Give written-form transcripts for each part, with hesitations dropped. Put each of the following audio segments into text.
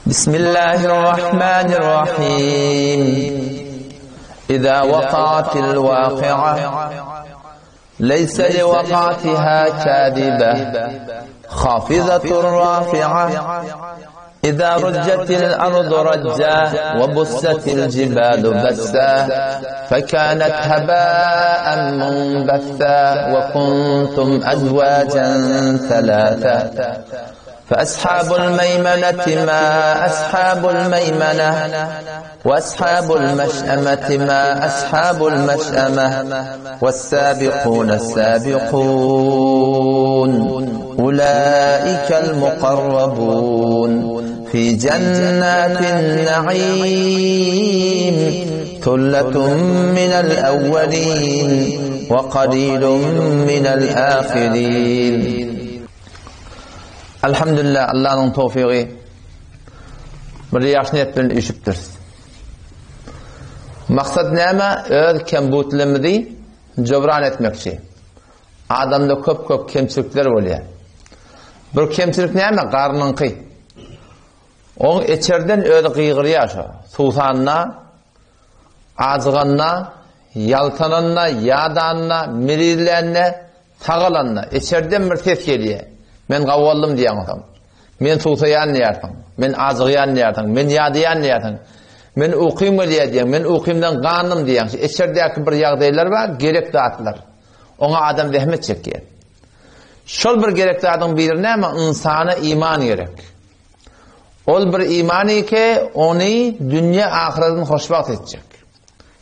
Bismillahirrahmanirrahim. Iza waqa'atil waqi'a Leýse liwakatiha kâzibe Hafizatur rafi'a Iza rujjatil ardu rajja Ve bussetil jibalu bessa Fekânet hebâen munbessa Ve kuntum ezvâcen selâse فأصحاب الميمنة ما أصحاب الميمنة وأصحاب المشأمة ما أصحاب المشأمة والسابقون السابقون أولئك المقربون في جنات النعيم ثلة من الأولين وقليل من الآخرين Alhamdulillah Allanyň towfygy bir ýagşy niýet bilen üýşüpdiris. Maksat näme? Öz kembutlerimizi jobran etmekçi. Adamda köp-köp kemçilikler bolýar. Bir kemçilik näme? Garnyňky. Oň içerden özi gygyrýar şo. Suwsanda, ajyganda, ýaltananda, ýadanda, mirizlände, Sagalanda, içerden bir ses gelýär. Men gawaldym diýýäň onsoň. Men suwsaýan diýýärsiň. Men ajygýan diýýärsiň. Men ýadaýan diýýärsiň. Men ukym gelýär diýýäň. Men ukymdan gandym diýýäň. Şu içerdäki bir ýagdaýlar bar, gerek zatlar. Oňa adam zähmet çekýär. Şol bir gerek zadyň biri näme? Ynsana iman gerek. Ol bir iman ki, ony dünýe ahyretini hoşwagt etjek.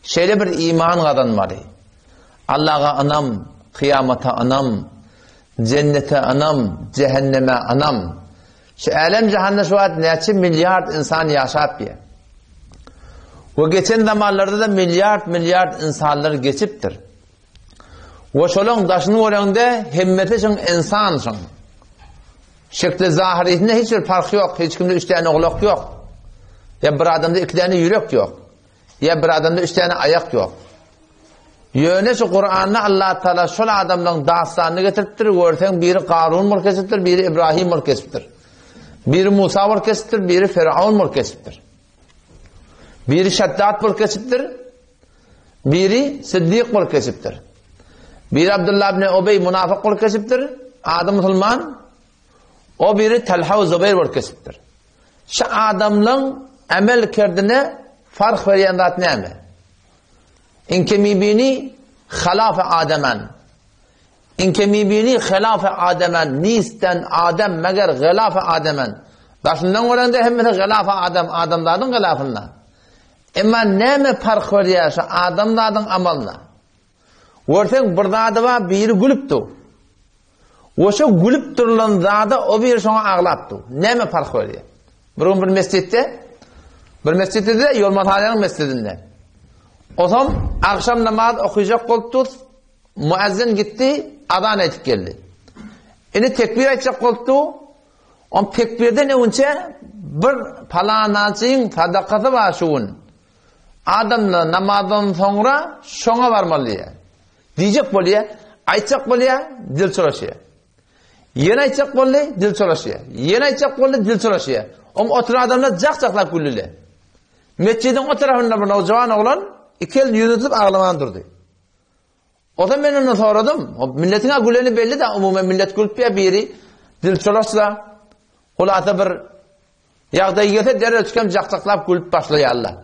Şeýle bir iman gazanmaly. Allaha ynam, kyýamata ynam, jennete ynam, jähenneme ynam. Şu älem jahanda şu wagt näçe milliard ynsan ýaşap ýer. We geçen zamanlarda da milliard milliard ynsanlar geçipdir. We şolaň daşyny göreňde hemmesi şuň ynsan şuň. Şekli zahyrisinde hiç bir parh ýok, hiç kimde üç däne gulak ýok. Ýa bir adamda iki däne ýürek ýok. Ýa bir adamda üç däne aýak ýok. Ýöne şu Kuranda Allah Taala şol adamlaryň dastanyny getiripdir, görseň biri Garun bolup geçipdir, biri Ibrahim bolup geçipdir. Biri Musa bolup geçipdir, biri Firaun bolup geçipdir. Biri Şeddat bolup geçipdir, biri Siddik bolup geçipdir. Biri Abdullah ibn Ubey munafyk bolup geçipdir, ady musulman. O biri Talha we Zubeýr bolup geçipdir. Şu adamlaň emel kerdine farh berýän zat näme? Inke mibini halafe ademen. Inke mibini halafe ademen. Nisten adem meger halafe ademen. Daşyndan görende hemmesi halafe adem, adamzadyň halafynda. Emma näme parh berýär şu adamzadyň amalyna? Görseň bir zady bar, biri gülüp dur. We şo gülüp durulan zada o biri şoňa aglap dur. Näme parh berýär? Bir gün bir mesjitde, bir mesjitde de Ýolmazhanyň mesjidinde. Otam agşam namaz okuyacak bolup dur. Muezzin gitdi, azan aýtyp geldi. Indi tekbir aýtjak bolup dur. On tekbirden öňçe bir palanaçyň sadakasy bar şu gün. Adamlar namazdan soňra şoňa barmaly diýýär. Diýjek bolýar, aýtjak bolýar, dil çolaşýar. Ýene aýtjak boldy, dil çolaşýar. Ýene aýtjak boldy, dil çolaşýar. Oň oturan adamlar jak-jaklap güldüler. Metjidiň o tarapynda bir nowjawan oglan iki elini ýüzüne tutup aglaman durdy. Ozan men ondan soradym. Milletiň güleni belli de umuman millet gülüp ýa biri dil çolaşsa, hulasa bir Ýagdaý gelse derrew çykan jak-jaklap gülüp başlaýarlar.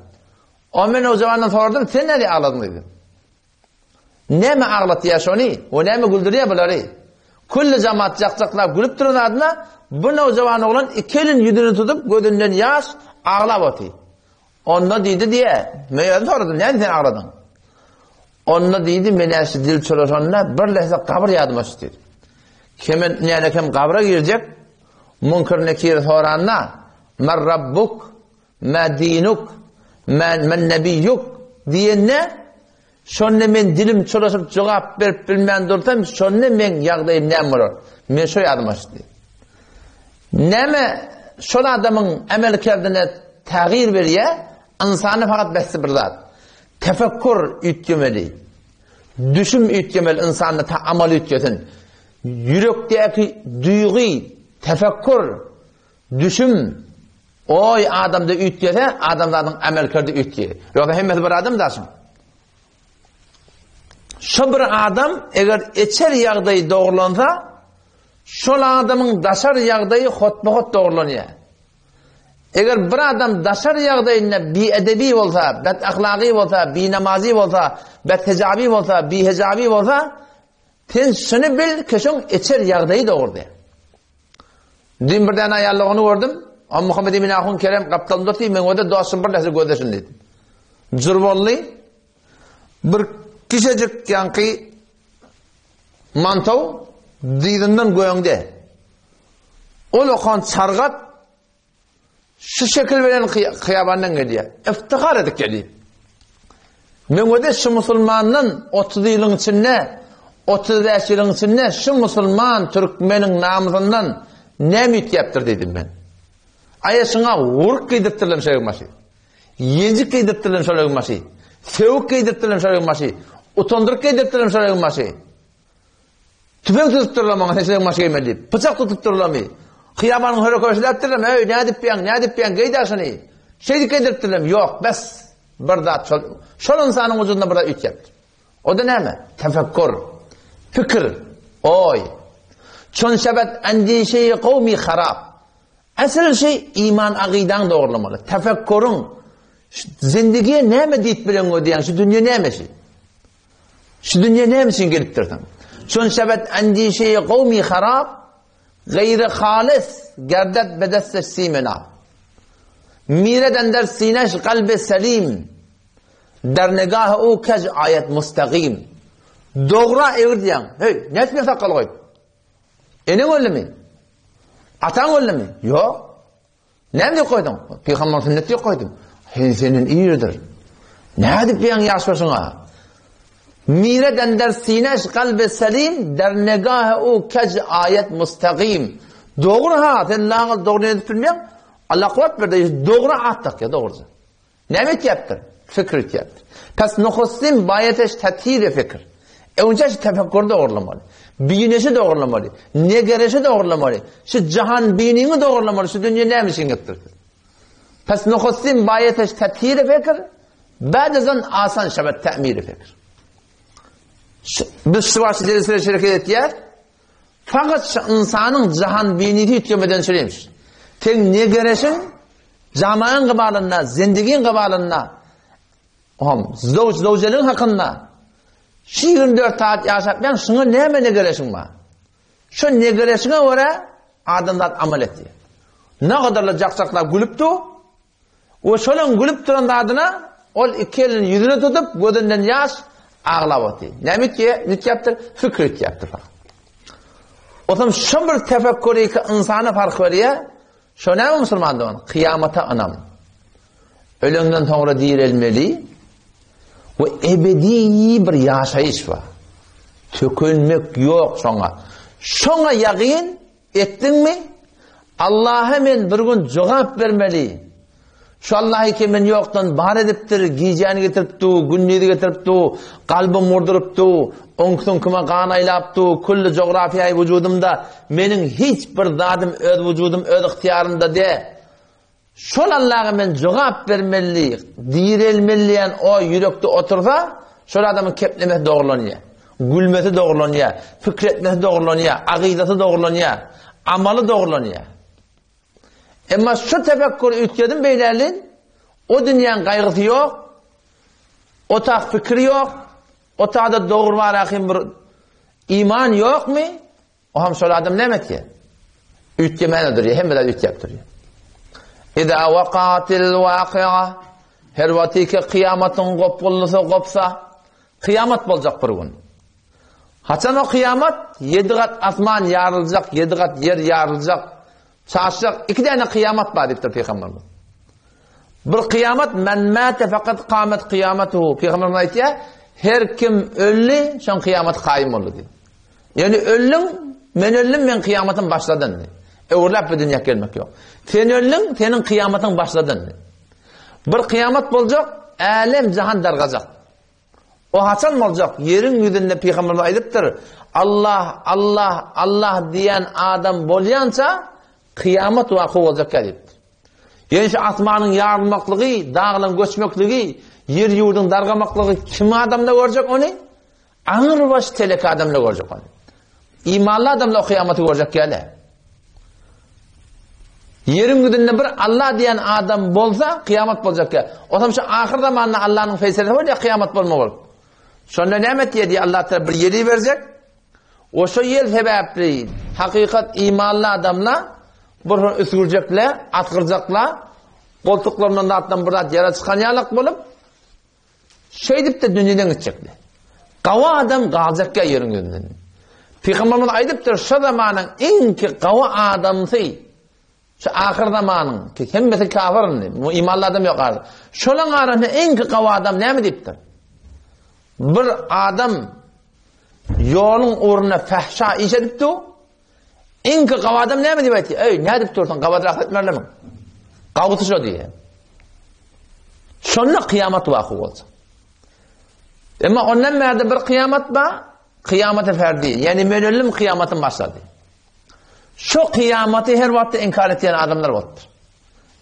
O men o jawandan soradym, sen näde agladyň diýdim. Näme aglatýar şony? O näme güldürýär bulary? Külli jamaat jak-jaklap gülüp duran adyna bu nowjawan oglan iki elini ýüzüni tutup gözünden ýaş aglap oty. Onda diýdi diýe, men özüm soradym, näme sen agladyň? Onda diýdi, men äşi dil çolaşanda bir lehze gabyr ýadyma düşdi. Kemen näne kem gabra girjek, Munkar Nekir soranda, Men Rabbuk, ma dinuk, men men nebiyyuk diýende, şonda men dilim çolaşyp jogap berip bilmän dursam, şonda men ýagdaýym näme bolar? Men şo ýadyma düşdi. Näme şol adamyň emel kerdine tägir berýär? Ynsany fakat besli bir zat. Tefekkur üýtgemeli. Düşüm üýtgemeli ynsanda ta amal üýtgesin. Ýürekdäki duýgy, tefekkur, düşüm. Oý adamda üýtgese, adamzadyň amelkerdi üýtgeýär. Ýogsa hemmesi bir adam daşyň. Şo bir adam eger içer ýagdaýy dogrulansa, şol adamyň daşary ýagdaýy hotba-hot dogrulanýar. Eger bir adam daşary ýagdaýynda biedebi bolsa, bet ahlagy bolsa, binamazy bolsa, bethijabi bolsa, bihijabi bolsa, sen şuny bil ki, şoň içer ýagdaýy dogrudy. Düýn bir däne aýallygyny gördüm. O Muhammed Emin Ahun Kerem gapdalynda otyr, men o-da dostum bir näse gözleşin diýdim. Jür boldy. Bir kişejik ýaňky mantow dyzyndan göňde. Ol okan çargat Şu şekil bilen hyýabandan gelýär. Iftihar edip gelýär. Meňede şu musulmandan 30 ýylyň içinde, 35 ýylyň içinde şu musulman türkmeniň namysyndan näme üýtgäpdir diýdim men. Aýa şuňa gurk geýdiripdirler şeýle maşy. Ýenjik geýdiripdirler şeýle maşy. Söwük geýdiripdirler şeýle maşy. Utandyryp geýdiripdirler şeýle maşy. Tüfeň tutupdyrlar maňa sen şeýle maşy geýmeli diýip. Pyçak tutupdyrlarmy? Hyýabanyň höre-köşeläpdirlermi? Öý, nädip ýaň, nädip ýaň, geý-dä şuny. Şeýdip geýdiripdirlermi? Ýok, bes. Bir zat şol, şol ynsanyň wujudynda bir zat üýtgäpdir. O-da näme? Tefekkur, pikir, oý. Çün şebet endişeýi kowmi harap. Asyl şey iman agydaň dogrulamaly. Tefekkuryň, zindigiýe näme diýip bileňo diýýän, şu dünýe näme şi? Şu dünýä näme üçin gelipdirsiň? Çün şebet endişeýi gowmy harap, gaýry halys gerdet bedesse simena. Miret ender sineş kalbi selim, der negahy u kej aýet mustagim. Dogra egir diýýäň. Heý, nätip sakgal goýup? Eneň öldümi? Ataň öldümi? Ýok. Näme diýip goýduň? Pygamber sünnet diýip goýdum. Heý, senden iridir. Nädip diýen ýaş başyňa? Mire dender sineş kalbi selim der negahe u kej ayet mustaqim. Dogry ha, sen laňyl dogry edip bilmeýän. Allah kuwwat berdi, dogry at takýa, dogry. Näme etýäpdir? Fikr etýäpdir. Pes nuhussin baýeteş tathiri fikr. Öňçe şu tefekkür dogrulamaly. Bineşi dogrulamaly. Negereşi dogrulamaly. Şu jahan biniňi dogrulamaly. Şu dünýe näme üçin gelipdir? Pes nuhussin baýeteş tathiri fikr. Ba'dezan asan şebet ta'miri fikr. Biz şu wagt jelseler şereket etýär. Fakat şu ynsanyň jahan binisi üýtgemeden şeýlemiş. Seň negereşiň Jamaň gybalynda, zendigiň gybalynda, hom, zowj zowjeliň hakynda şu 24 saat ýaşap ýaň, şuňa näme negereşiň bar? Şu negereşiňe görä adamzat amal etýär. Ne gadarly jakjaklap gülüpdi, we şolaň gülüp duran zadyna ol iki elini ýüzüne tutup, gözünden ýaş aglap otyr. Näme etýär? Nitýäpdir? Fikr etýäpdir. Otam şo bir tefekkür iki ynsana fark berýär. Şo näme musulman dogan? Kyýamata ynam. Öleňden soňra direlmeli we ebedi bir ýaşaýyş bar. Tökünmek ýok şoňa. Şoňa ýagyn etdiňmi? Allaha men bir gün jogap bermeli. Şu Allahy ki men ýokdan bar edipdir, gijäni getiripdi, gündizi getiripdi, kalbym urdurypdy, oňki-soňkyma gan aýlapdy, külli jografiýaýy wujudymda meniň hiç bir zadym öz wujudym öz ygtyýarymda de. Şol Allaha men jogap bermeli, direlmeli diýen o ýürekde otursa, şol adamyň keplemesi dogrulanýar. Gülmesi dogrulanýar, pikir etmesi dogrulanýar, agydasy dogrulanýar, amaly dogrulanýar. Emma şu tefekkür üýtgedim beýlälin, o dünýäň gaýgysy ýok, o tak pikir ýok, o tada dogry barahym bir iman ýokmy? O hem şol adam näme etýär? Üýtgemäne durýar, hemme zat üýtgäp durýar. Iza waqatil waqi'a her wagty ki kyýamatyň gopgullysy gopsa, kyýamat boljak bir gün. Haçan o kyýamat ýedi gat asman ýaryljak, ýedi gat ýer ýaryljak, çaşjak, iki däne kyýamat bar diýipdir Pygamberimiz. Bir kyýamat men mate fakat kamet kyýamatuhu. Pygamberimiz aýtýar, her kim öldi, şoň kyýamaty kaýym boldy diýip. Ýani öldüň, men öldüm, men kyýamatym başlady indi. Öwürläp bu dünýä gelmek ýok. Sen öldüň, seniň kyýamatyň başlady indi. Bir kyýamat boljak, älem jahan dargajak. O haçan boljak? Ýeriň ýüzünde pygamberimiz aýdypdyr, Allah, Allah, Allah diýen adam bolýança kyýamat waky boljak diýipdir. Ýöne şu asmanyň ýarylmaklygy, daglaryň göçmekligi, ýer-ýurduň dargamaklygy kim adamda görjek ony? Aňrybaş telek adamda görjek ony. Imanly adamlar kyýamaty görjek ýaly. Ýeriň ýüzünde bir Allah diýen adam bolsa, kyýamat boljak ýa. Otam şu ahyr zamanda Allahnyň feýselesi bolýar, kyýamat bolma bolup. Şonda näme etýär diýýär, Allah Teala bir ýeli berjek. O şo ýel sebäpli hakykat imanly adamlar bir üsgürjekler, asgyrjaklar, goltuklaryndan zatdan bir zat ýara çykan ýalak bolup, Şeýdip-de dünýeden gitjekdi. Gawy adam galjakýa ýeriň ýüzünden. Pygamberimiz aýdypdyr, şo zamanyň iňki gawy adamsy, şu ahyr zamanyň, ki hemmesi kafir indi, bu imanly adam ýok arasynda. Şolaň arasynda iňki gawy adam näme diýipdir? Bir adam ýoluň ugrunda fähşa iş edipdi, Iňki gawy adam näme diýip aýtdy? Eý, nädip dursuň? Gabadyrak etmerlemiň? Gawusy şo diýýär. Şonda kyýamat waky bolsa. Emma ondan bärde bir kyýamat bar, kyýamaty ferdi, ýani men öldüm kyýamatym başlady. Şo kyýamaty her wagtda inkar etýän adamlar bolupdyr.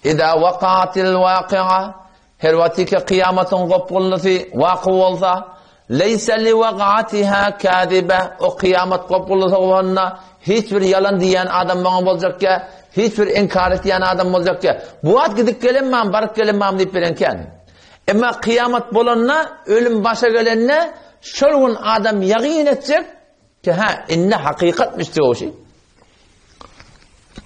Ida wakatil wakia Her wagtyky kyýamatyň gopgunlysy waky bolsa, Leýse liwagatiha käzibe, o kyýamat gopgunlysy bolanda hiç bir ýalan diýýän adam maňa boljakýa, hiç bir inkar etýän adam boljakýa. Bu wagt gidip gelenmam, baryp gelenmam diýip beren kän. Emma kyýamat bolanda, ölüm başa gelende, şol gün adam ýagyn etjek, ki hä, indi hakykatmyş diýip.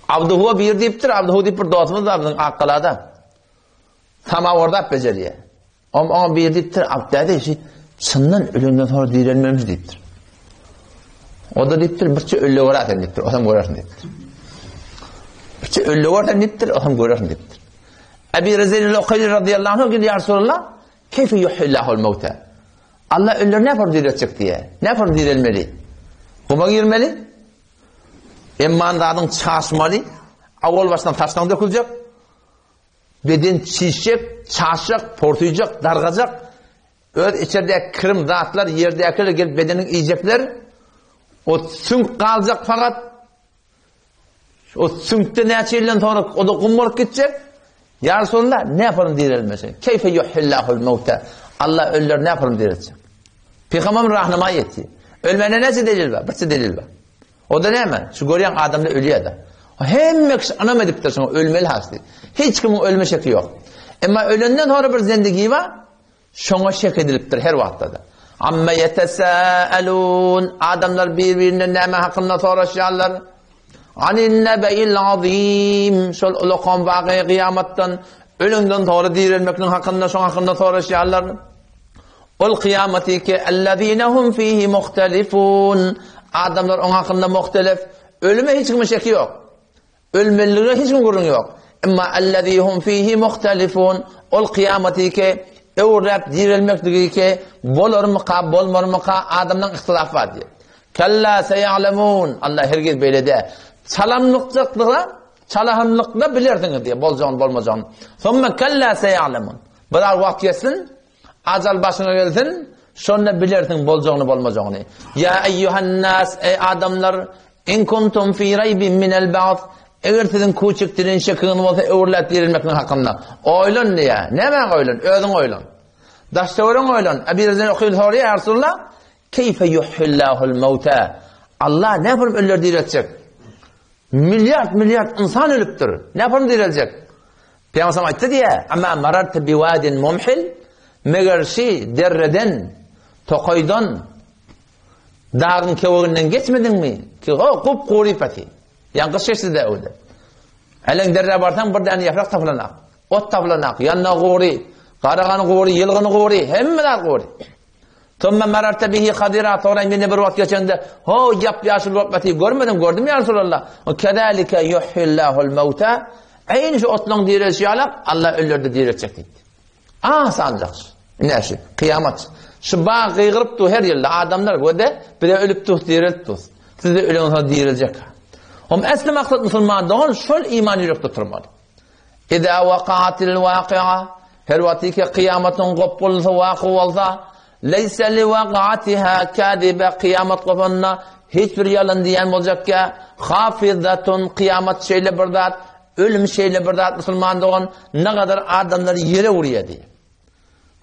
Abduhuwa bir diýipdir, Abduhu diýip bir dostumyz bar biziň Akgalada. Samawardap bejerýär. Om oňa biri diýipdir, Abdy däde şi çyndan ölenden soňra direlmemiş diýipdir. O da diýipdir, birçe ölle görä sen diýipdir, osam görersin diýipdir. Birçe ölle gör sen diýipdir, osam görersin diýipdir. Ebi Rezel Ukeyli radıyallahu anh geldi ya Resulallah, keyfe yuhillahul mevte? Allah ölüleri ne yapar diriltecek diye. Ne yapar dirilmeli? Guma girmeli. Emman zadyň çaşmaly. Awal başdan saçdan dökülecek. Beden çişjek, çaşjak, porsyjak, dargajak. Öz içerdäki kirim zatlar ýerdäkiler gelip bedeniň iýjekler. O süňk galjak fakat. O süňkde näçe ýyldan soňra o da gum bolup gitjek. Ýa Resulallah, ne yaparym direlmese? Keyfe yuhillahul mevte? Allah ölüleri ne yaparım diriltecek? Peygamberimiz rahnama etdi. Ölmene näçe delil bar? Birçe delil bar. O da näme? Şu görýän adamlar ölýär-de. Hemme kişi ynam edipdir şoňa ölmeli has diýip. Hiç kimiň ölme şeki ýok. Emma ölenden sonra bir zendigi bar, şoňa şek edilipdir her wagtda-da. Amma yetesâelûn adamlar bir-birinden näme hakynda soraşýarlar? Anin nebe'il azim şol ulakan waky kyýamatdan ölenden sonra direlmekniň hakynda şoň hakynda soraşýarlar. Ol kyýamaty ki ellezine hum fihi muhtelifun. Adamlar oň hakynda muhtelif. Ölüme hiç kimiň şeki ýok. Ölmelilige hiç kimiň gürrüňi ýok. Emma ellezî hum fihi muhtelifun. Ol kyýamaty ki öwrüläp direlmekligi ki bolarmyka, bolmarmyka adamlaryň ihtilafy bar diýip. Kella seýalemun. Allah hergiz beýle däl. Çalamlykjaklyga, çalahamlykda bilersiňiz diýip, boljagyny, bolmajagyny. Soňra kella seýalemun. Biraz wagt geçsin, Ajal başyňa gelsin, şonda bilersiň boljagyny bolmajagyny. Ýa eýýuhan-nas, eý adamlar, in kuntum fi raýbin minel ba'th, eger siziň kuçikdiren şekiňiz bolsa öwrüläp dirilmeklik hakynda, oýlan diýýär. Nämäňi oýlan? Özüň oýlan. Daş-töweregiňi oýlan. Ebi Rezen Ukyl soraýar, Ýa Resulallah, keýfe yuhillahul mawta? Allah näme ölüleri diriltjek? Milliard milliard ynsan ölüpdir. Näme direljek? Pygamberimiz aýtdy diýä, Amma mararta biwadin mumhil, meger şi derreden, tokaýdan, dagyň keweginden geçmediňmi? Ki o gup gury pati. Ýa gyş geçdi-de öwde. Äleň derrä barsaň bir däne ýaprak tapylanak, ot tapylanak, ýanna gury, garagany gury, ýylgyny gury, hemme zat gury. Thumma mararta bihi khadira, soňra ýene bir wagt geçende, ho, ýap-ýaşyl bolup ýatyp görmediň, gördüm ýa Resulallah. O kezalika yuhillahul mauta. Eýni şu otlaň direlişi ýaly Allah ölüleri direltjek diýdi. Asanjak. Ine şu kyýamat. Şu bag gygyryp dur her ýylda adamlar göde bize ölüp dur direlip dur. Siz de ölen soň direljek. Hom esli maksat musulman dogan şol iman ýürekde turmaly. Iza wakatil wakia, her wagty ki kyýamatyň gopgulysy waky bolsa, leýse li wakaatiha kazibe, kyýamat gopanda hiç bir ýalan diýen boljakka, hafizatun, kyýamat şeýle bir zat, Ölüm şeýle bir zat musulman dogan, nagadar adamlary ýere urýar diýýär.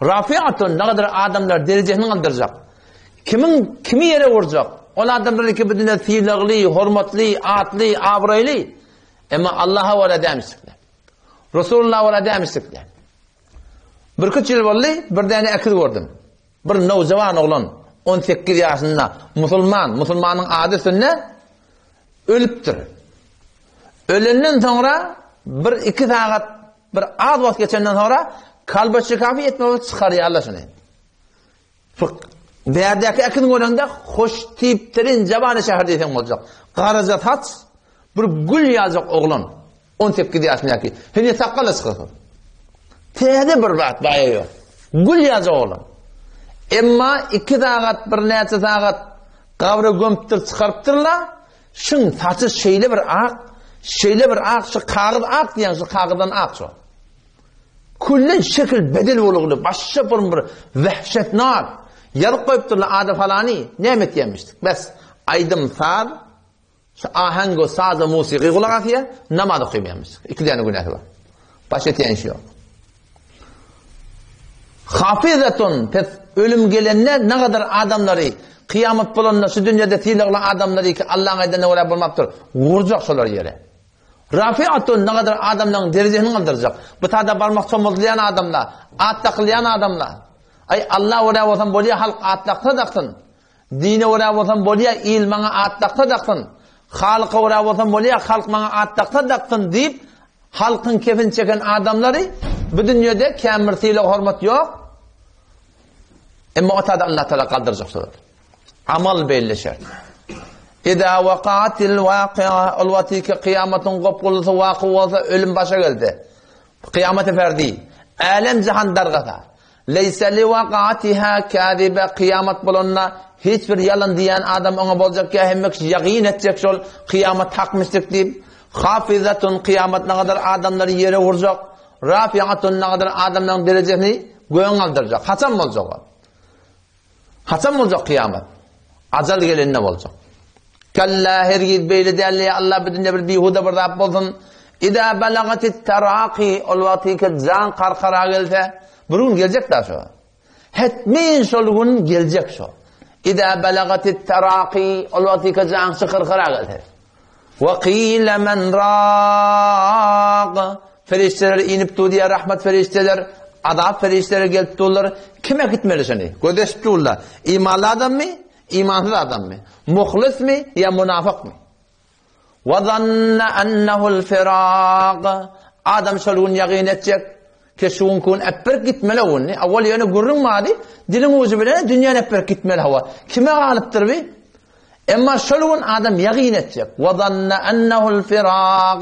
Rafiatun nagadar adamlar derejesini galdyrjak. Kimiň kimi ýere urjak? Ol adamlar ki bu dünýä sylagly, hormatly, atly, abraýly. Emma Allaha görä dämişdikler. Resulullah görä dämişdikler. Birküç ýyl boldy, bir däne äkiz gördüm. Bir nowjawan oglan, 18 ýaşynda, musulman, musulmanyň ady üstünde ölüpdir. Ölenden soňra bir iki sagat, bir az wagt geçenden soňra kalba şikafy ýetmez çykarýarlar şuny. Bärdäki ekin görende hoş tipdirin jabany şäher diýseň boljak. Garaja saç, bir gül ýaljak oglan. 18 ýaşyndaky. Heniz sakgaly çykypdyr. Täze bir zat baýa ýok. Gül ýaljak oglan. Emma iki sagat, bir näçe sagat gabra gömüpdir, çykarypdyrlar. Şuň saçy şeýle bir ak, şeýle bir ak, şu kagyz ak diýen şu kagyzdan ak şu. Küllen şekil bedel bolugly, başga bir bir wehşetnak. Ýazyp goýupdyrlar ady falany, näme etýänmişdik. Bes, aýdym saz, şu aheň we saza musiky gulak asýar, namaz okaýmaýanmyşdyk. Iki däne günäsi bar. Baş etýän işi ýok. Hafizatun, pes ölüm gelende nagadar adamlary, kyýamat bolanda şu dünýede sylagly adamlary ki Allaň aýdanyna görä bolmapdyr, gurjak şolar ýere. Rafiatun nagadar adamlaryň derejesini galdyrjak. Bu tada barmak somuzlaýan adamlar, at dakylýan adamlar. Aý Alla görä bolsam bolýa halk at daksa daksyn. Dine görä bolsam bolýa il maňa at daksa daksyn. Halyka görä bolsam bolýa halk maňa at daksa daksyn diýip halkyň kefini çeken adamlary bu dünýede kän bir sylag hormat ýok. Emma o tada Allah Taala galdyrjak şolar. Amal belli şert. Ida waqatil waqi'a ol wagty ki kyýamatyň gopgulusy waky bolsa ölüm başa geldi. Kyýamaty ferdi. Älem jahan dargasa. Leýse li waqatiha kazibe kyýamat bolanda hiç bir ýalan diýen adam oňa boljak ýa hemme kişi ýagyn etjek şol kyýamat hakmyşdyk diýip. Hafizatun kyýamat nagadar adamlary ýere urjak. Rafiatun nagadar adamlaryň derejesini göge galdyrjak. Haçan boljak ol? Haçan boljak kyýamat? Ajal gelende boljak. Kalla hergiz beýle däl ýa Allah bu dünýe bir bihuda bir zat bolsun. Ida balagatit taraqi ol wagty ki jan karkara gelse, bir gün geljek da şo. Hetmin şol gün geljek şo. Ida balagatit taraqi ol wagty ki jan çykarkara gelse. Ve qile men raq. Ferişteler inip dur diýär, rahmet ferişteler, azap ferişteleri gelip durlar. Kime gitmeli şony? Gözeşip durlar. Imanly adammy, imansyz adammy? Muhlismi ýa munafykmy? Ve zanna ennehu'l firaq. Adam şol gün ýagyn etjek. Ki şu gün kun äpberip gitmeli o günni. Awal ýöne gürrüň bardy. Diliň ujy bilen dünýäni äpberip gitmeli hawa. Kime galypdyr bi? Emma şol gün adam ýagyn etjek. Wa zanna ennehul firaq.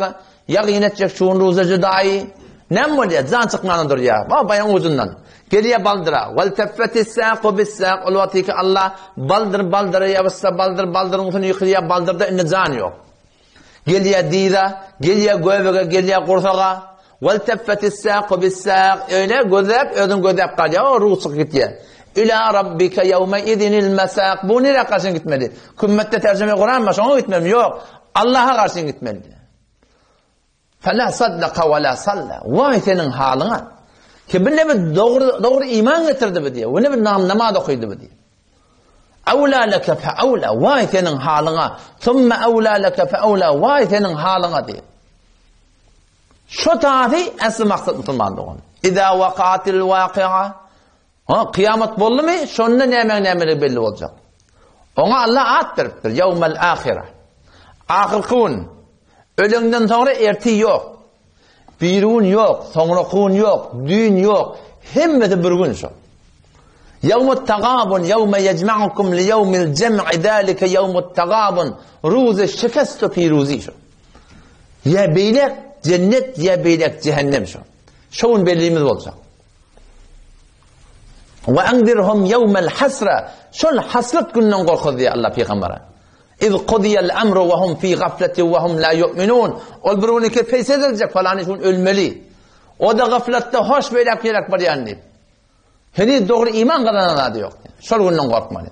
Ýagyn etjek şu gün ruza judaýy. Näme bolýar? Jan çykmana durýar. Ba baýaň ujundan. Gelýär baldyra. Wal teffetis saqu bis saq. Ol wagty ki Allah baldyr baldyra ýabyşsa baldyr baldyryň üstüne ýykylýar. Baldyrda indi jan ýok. Gelýär dyza, gelýär göbege, gelýär gursaga. Wal teffetis-saqu bis-saq. Öýle gözläp, özüň gözläp galýar, o ruh çykyp gitýär. Ila rabbike ýewme izinil mesaq. Bu nirä garşy gitmeli? Kümmetde terjime Kuran bar, şoňa gitmelimi? Ýok. Allaha garşy gitmeli. Fela saddaka we la salla. Waý seniň halyňa. Ki bir ne bir dogry dogry iman getirdi bu diýe. We ne bir nam namaz okydy bu diýe. Awla leke fe awla. Waý seniň halyňa. Thumma awla leke fe awla. Waý seniň halyňa diýe. Şu tafi esli maksat musulman dogan. Iza waqatil waqi'a. Ha, kyýamat boldumy? Şonda nämäň nämeligi belli boljak. Oňa Allah at beripdir. Ýewmel ahire. Ahyrky gün. Öleňden soňra ertir ýok. Bir gün ýok, soňraky gün ýok, düýn ýok. Hemmesi bir gün şo. Ýewmut tagabun, ýewme ýejma'ukum li ýewmil jem'i zalike ýewmut tagabun. Ruzy şikest piruzi şo. Ýa beýlek cennet, ýa beýlek cehennem şo. Şo gün bellimiz boljak. Ve enzirhum yevmel hasra. Şol hasrat gününden gorkuz diýär Allah pygambere. İz kudiyel emru ve hum fi gafleti ve hum la yu'minun. Ol bir gün ki peýse ediljek falany şun ölmeli. O da gaflatda hoş beýläk beýläk barýan diýip. Heniz dogry iman gazanan ady ýok. Şol günden gorkmaly.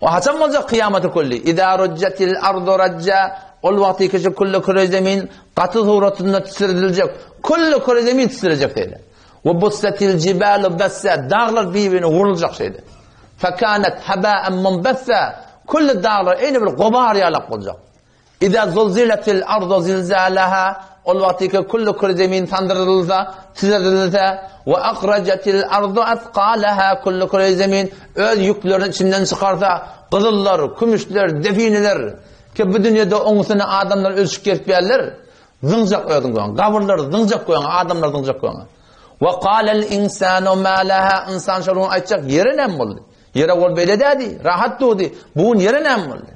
O haçan boljak kyýamaty külli? Iza rujjatil ardu rajja. Ol wagty kişi külli küre zemin. Gaty suratynda titrediljek. Külli küre zemin titrejek şeýle. We bussetil jibalu bassa daglar bir-birine uruljak şeýle. Fekanet haba'an munbassa külli daglar eýni bir gobar ýalak boljak. Iza zulziletil ardu zilzalaha ol wagtyky külli küre zemin sandyrylsa, titredilse we akhrajatil ardu athqalaha külli küre zemin öz ýüklerini içinden çykarsa, gyzyllar, kümüşler, defineler ki bu dünýede oň üstüne adamlar ölçüp gezipýärler, zyňjak özüň göň, gabyrlar zyňjak göň, adamlar zyňjak göň. We qalal insanu ma laha insan şol gün aýtjak ýere näme boldy? Ýere ol beýle dädi, rahat durdy. Bu gün ýere näme boldy?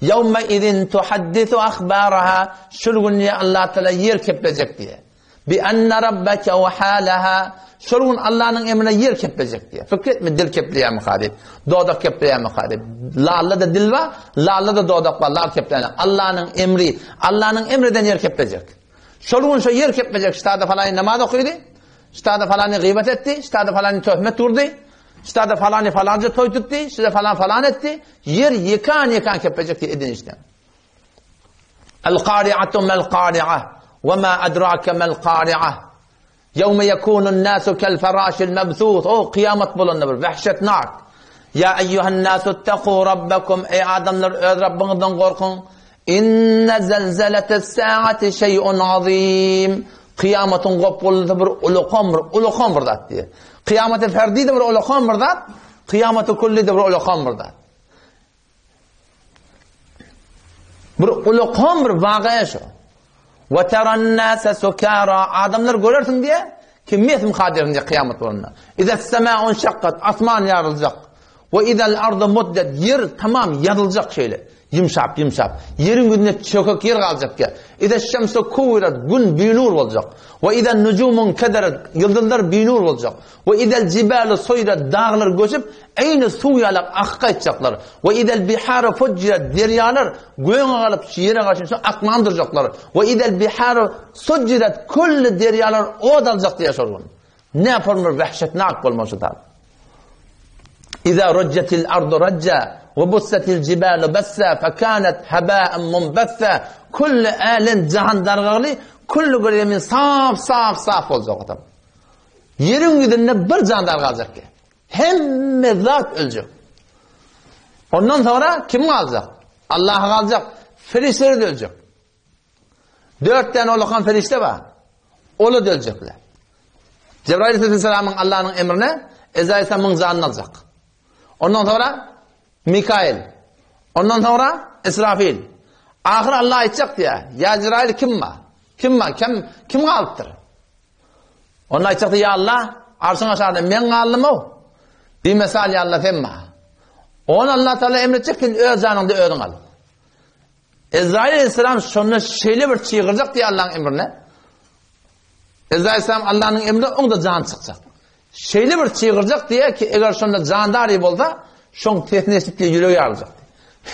Ýewme izin tuhaddisu ahbaraha şol gün diýe Allah Taala ýer keplejek diýe. Bi enne rabbeke wahalaha şol gün Allanyň emrine ýer keplejek diýe. Pikir etme dil kepleýärmika diýip, dodak kepleýärmika diýip. Lalla-da dil bar, lalla-da dodak bar, lal kepleýär. Allanyň emri, Allanyň emri eden ýer keplejek. Şol gün şo ýer keplejek, ştada falany namaz okydy, ştada falany gybat etdi, ştada falany töhmet urdy, ştada falany falanca toý tutdy, ştada falan falan etdi. Ýer ýekan-ýekan keplejek diýe eden işden. El-Kari'atu mel-Kari'a we ma adrake mel-Kari'a. Ýewme ýekunun nasu kel-feraşil mebsus. O kyýamat bolanda bir wehşetnak. Ýa eýýuhan-nasu ittaku rabbakum. Eý adamlar öz Rabbyňyzdan gorkuň. Inne zelzeletes-saati şeý'un azim. Kyýamatyň gopguldysy bir ulakan bir ulakan bir zat diýýär. Kyýamaty ferdi-de bir ulakan bir zat, kyýamaty külli-de bir ulakan bir zat. Bir ulakan bir waka şu. Ve teran-nase sukara adamlar görersiň diýe, kim mesim kadirsin diýe kıyamet bolanda. İze sema'un şakkat asman ýaryljak. Ve izel ardu muddet ýer tamam ýazyljak şeýle. Ýumşap ýumşap. Ýeriň ýüzünde çökek ýer galjak ýa. İze şemsu kuwirat gün binur boljak. Ve izen nujumun kederet ýyldyzlar binur boljak. We idel jibalu suýrat daglar göçüp, eýni suw ýalak akyp gaýtjaklar. We idel biharu fujjirat derýalar göge galyp, şu ýere garşy şu akman durjaklar. We idel biharu sujjirat külli derýalar ot aljak diýýär şol gün. Näpor bir wehşetnak bolmaly şu zat. Iza rujjatil ardu rajja we bussatil jibalu bassa fekanet haba'an munbassa külli älem jahan dargagly külli bir zemin sap sap sap boljak adam. Ýeriň ýüzünde bir jandar galjak ki. Hemme zat öljek. Ondan sonra kim galjak? Allah galjak. Ferişteler de öljek. Dört tane olakan ferişte bar. Ola da öljekler. Cebrail aleyhisselamın Allah'ın emrine Ezrail aleyhisselamın canını alacak. Ondan sonra Mikail. Ondan sonra Israfil. Ahir Allah aýtjak diýär. Ya Cebrail kim bar? Kim bar? Kim kim galypdyr? Onda aýtjakdy, Ýa Allah, arşyň aşagynda men galdym-ow. Bimesal ýa Allah sen maňa. Ony Allah Taala emr etjek, sen öz janyňda özüň al. Ezrail aleyhisselam şonda şeýle bir çygyrjak diýe Allah'ın emrine. Ezrail aleyhisselam Allah'ın emrine oňda jan çykjak. Şeýle bir çygyrjak diýe ki, eger şonda jandary bolsa, şoň sesini eşidip diýe ýüregi ýaryljak.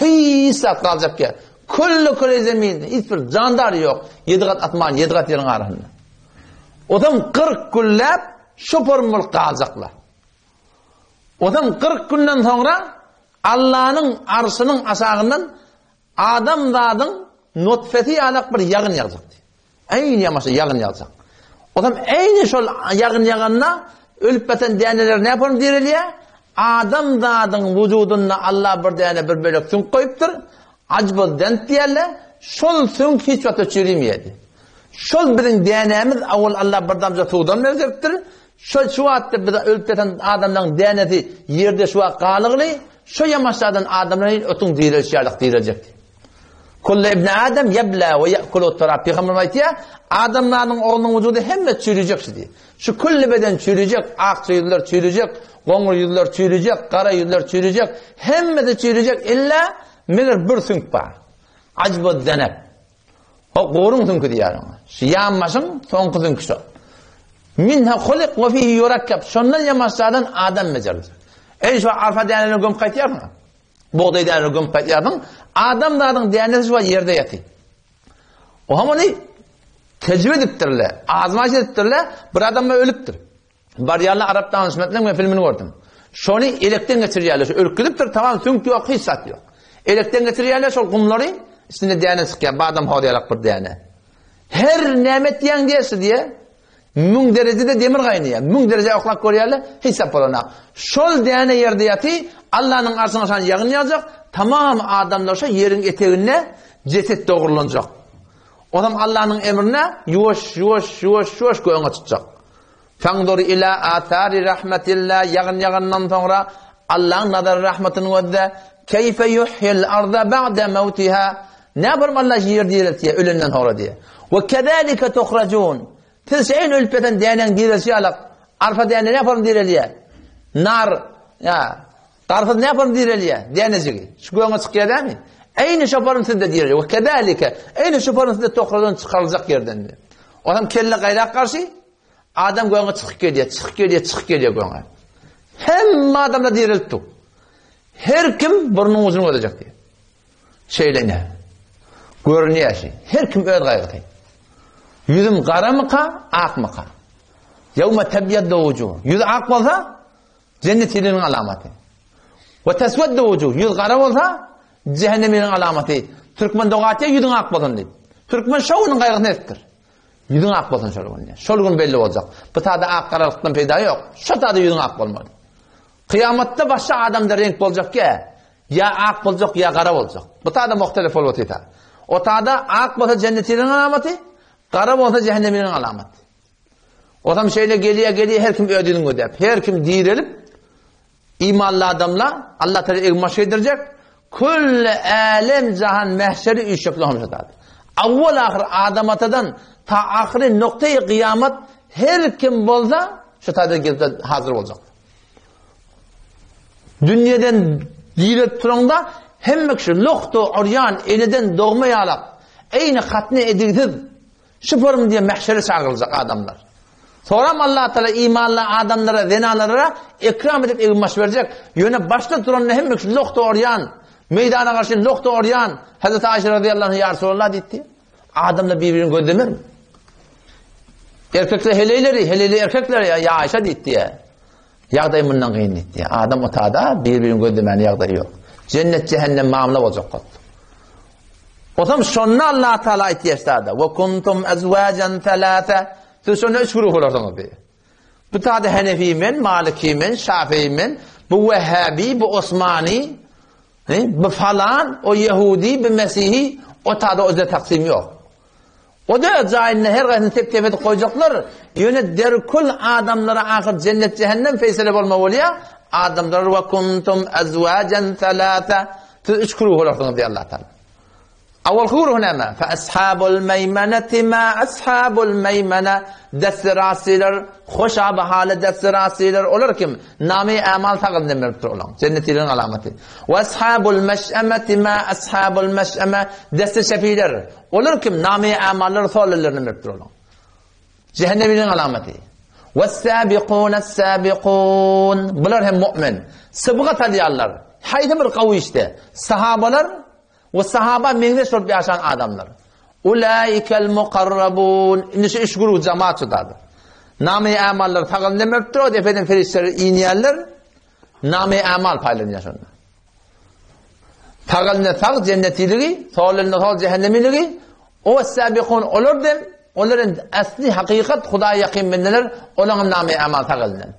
Hiç zat galjak ýer. Külli küre zeminde hiç bir jandar ýok. Ýedi gat asman, ýedi gat ýeriň arasynda. Ozam 40 günläp şu form bolup galjaklar. Ozam 40 günden soňra Allanyň arşynyň aşagyndan Adamzadyň nutfesi ýalak bir ýagyn ýagjakdy. Äýni ýamaşa ýagyn ýagjak. Onam äýni şol ýagyn ýaganda ölüp batan däneler näme direlýär? Adamzadyň wujudynda Allah bir däne bir bölek süňk goýupdyr. Ajbul dent diýerler. Şol süňk hiç wagtda çürimeýärdi. Şol biziň dänämiz awal Allah bir damja suwdan berjekdir. Şol şu wagtda biz ölüp ýatan adamlaryň dänesi ýerde şu wagt galygly, şo ýamaşlardan adamlar hil ötüň direliş ýalyk direljekdi. Kullu ibn Adam yabla we ya'kulu turab. Pygamberimiz aýtýar, adamlaryň oglunyň wujudy hemme çüýrejek şu diýip. Şu külli beden çüýrejek, ak ýüzler çüýrejek, goňur ýüzler çüýrejek, gara ýüzler çüýrejek, hemmesi çüýrejek illa meger bir süňk bar. Ajbu zenep. O goruň süňki diýýär oňa. Şu ýanbaşyň soňky süňki şo. Minha hulik we fihi yurakkab. Şondan ýamaşlardan adam bejeriljek. Eý şu arpa dänelerini gömüp gaýtýarsyň. Bugdaý dänelerini gömüp gaýtýarsyň. Adam zadyň dänesi şu ýerde ýatyr. O hem ony tejribe edipdirler, azmaýyş edipdirler, bir adam ölüpdir. Barýarlar arap danyşmetleň men filmini gördüm. Şony elekden geçirýärler. Şu ölüp gidipdir, tamam süňk ýok, hiç zat ýok. Elekden geçirýärler şol gumlary, içinde däne çykýar, badam hoz ýalak bir däne. Her näme etýäň diýersi diýe. Müň derejede demir gaýnaýar. Müň dereje oklap görýärler, hiç zat bolanok. Şol däne ýerde ýaty, Allanyň arşyna şan ýagyn ýagjak, tamam adamlar şo ýeriň eteginde jeset dogrulanjak. Onam Allanyň emrine ýuwaş, ýuwaş, ýuwaş, ýuwaş göňe çykjak. Fangdur ila athari rahmetillah ýagyn ýagandan soňra Allaň nazar rahmatyny gözle. Keýfe yuhyil arda ba'de mawtiha. Näme Allah ýer direltýär ölenden soňra diýe. We kezalika tuhrajun. Siz şeýle ölüp ýatan dänäň direlşi ýalak. Arpa däne näme direlýär? Nar, ýa Garpyz näme direlýär? Dänejigi. Şu göňe çykýar dämi? Eýni şoparym sizde direlýär. We kezalika. Eýni şoparym sizde tokradan çykaryljak ýerden. Onam kelle gaýrak garşy Adam göňe çykyp gelýär, çykyp gelýär, çykyp gelýär göňe. Hemme adamlar direlip dur. Her kim burnuň ujuny gözlejek diýär. Şeýle ne? Görünýär şi. Her kim öz gaýgysy. Ýüzüm garamyka, akmyka? Ýewme tebyaddu wujuh. Ýüzi ak bolsa, cennet ýeriniň alamaty. We tesveddu wujuh. Ýüz gara bolsa, cehennem ýeriniň alamaty. Türkmen doga etýär, ýüzüň ak bolsun diýip. Türkmen şo günüň gaýgysyny edipdir. Ýüzüň ak bolsun şol gün. Şol gün belli boljak. Bu tada ak garalykdan peýda ýok. Şo tada ýüzüň ak bolmaly. Kyýamatda başga adamda reňk boljak ýa, ýa ak boljak, ýa gara boljak. Bu tada muhtelif bolup otyr. O tada ak bolsa jennetiniň alamaty, gara bolsa cehenneminiň alamaty. Otam şeýle gelýär, gelýär her kim öz ýüzüni gözläp. Her kim direlip Imanly adamlar Allah Teala egin-baş geýdirjek, külli älem jahan mähşeri üýşjekler hem şo zat. Awwal ahyr Adam atadan ta ahyry noktaýy gyýamat her kim bolsa şu taýda gelip hazır boljak. Dünýeden direlip turanda hemme kişi lohtu urýan eneden dogma ýalak, eýni hatne edigsiz Şu forum diýen mähşere çagyryljak adamlar. Soram Allah Teala imanly adamlara, zenalara ekram edip egin-baş berjek. Ýöne başda duranda hemme kişi loh dogurýan, meýdana garşy loh dogurýan Hazreti Aýşe radiyallahu anha ýa Resulallah diýdi. Adamlar bir-birini gözlemermi? Erkekler heleýleri, heleýler erkekleri ýa Aýşe diýdi. Ýagdaý mundan kyn diýdi. Adam otada bir-birini gözlemäne ýagdaýy ýok. Jennet cehennem mamla boljak. Otam şonda Allah Teala aýtýar sada. Ve kuntum azwajan thalatha. Siz şonda üç güruh bolarsyňyz diýýär. Bu tada Hanefi men, Maliki men, Şafii men, bu Wehhabi, bu Osmani, bu falan, o Yehudi, bu Mesihi, o tada o taksim ýok. O da jaýynda her gaýsyny tep-tep edip goýjaklar. Ýöne derkul adamlara ahyr jennet cehennem feýsele bolma bolýar. Adamlar we kuntum azwajan thalatha. Siz üç güruh bolarsyňyz diýýär Allah Taala. Awalky güruh näme? Fa ashabul meýmeneti ma ashabul meýmene. Dessirasylar, hoş abahaly dessirasylar. Olar kim? Name amal sagyndan beripdir olaň. Jennetileriň alamaty. We ashabul meş'emeti ma ashabul meş'eme. Desti şefiler. Olar kim? Name-i amallary sol ellerine beripdir olaň. Cehenneminiň alamaty. Wes-sabiqun as-sabiqun. Bular hem mu'min. Sybgat alýarlar. Haýsy bir gawy işde? Sahabalar we sahaba meňzeş bolup ýaşan adamlar. Ulaikel mukarrabun. Indi şu üç güruh jemaat çydardy. Name-i amallary sagyndan beripdir, o depeden perişdeler inýärler. Name-i amal paýlanýar şonda. Sag eline sag jennetiligi, sol eline sol cehennemiligi, o sabikun olar dem, olar endi asli hakykat Hudaýa ýakyn bendeler, olaň name amal sag elinden.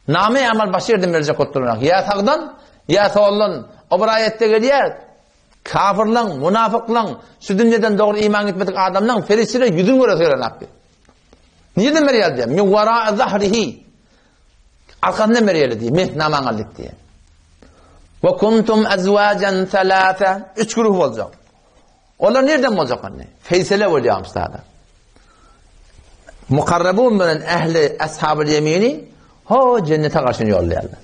Name amal başga ýerden berjek bolup duranok. Ýa sagdan, ýa soldan. O bir aýatda gelýär, kafirlaň, munafyklaň, şu dünýeden dogry iman gitmedik adamlaň perişdeler ýüzüni göresi gelenok diýip. Nireden berýär diýär? Min wara zahrihi. Arkasyndan berýärler diýýär. Meh namaň aldyk diýýär. Ve kuntum azwajan thalatha. Üç güruh boljak. Olar nereden boljak indi? Feýsele bolýar sada. Mukarrabun bilen ehli ashabul yemini ho cennete garşy ýollaýarlar.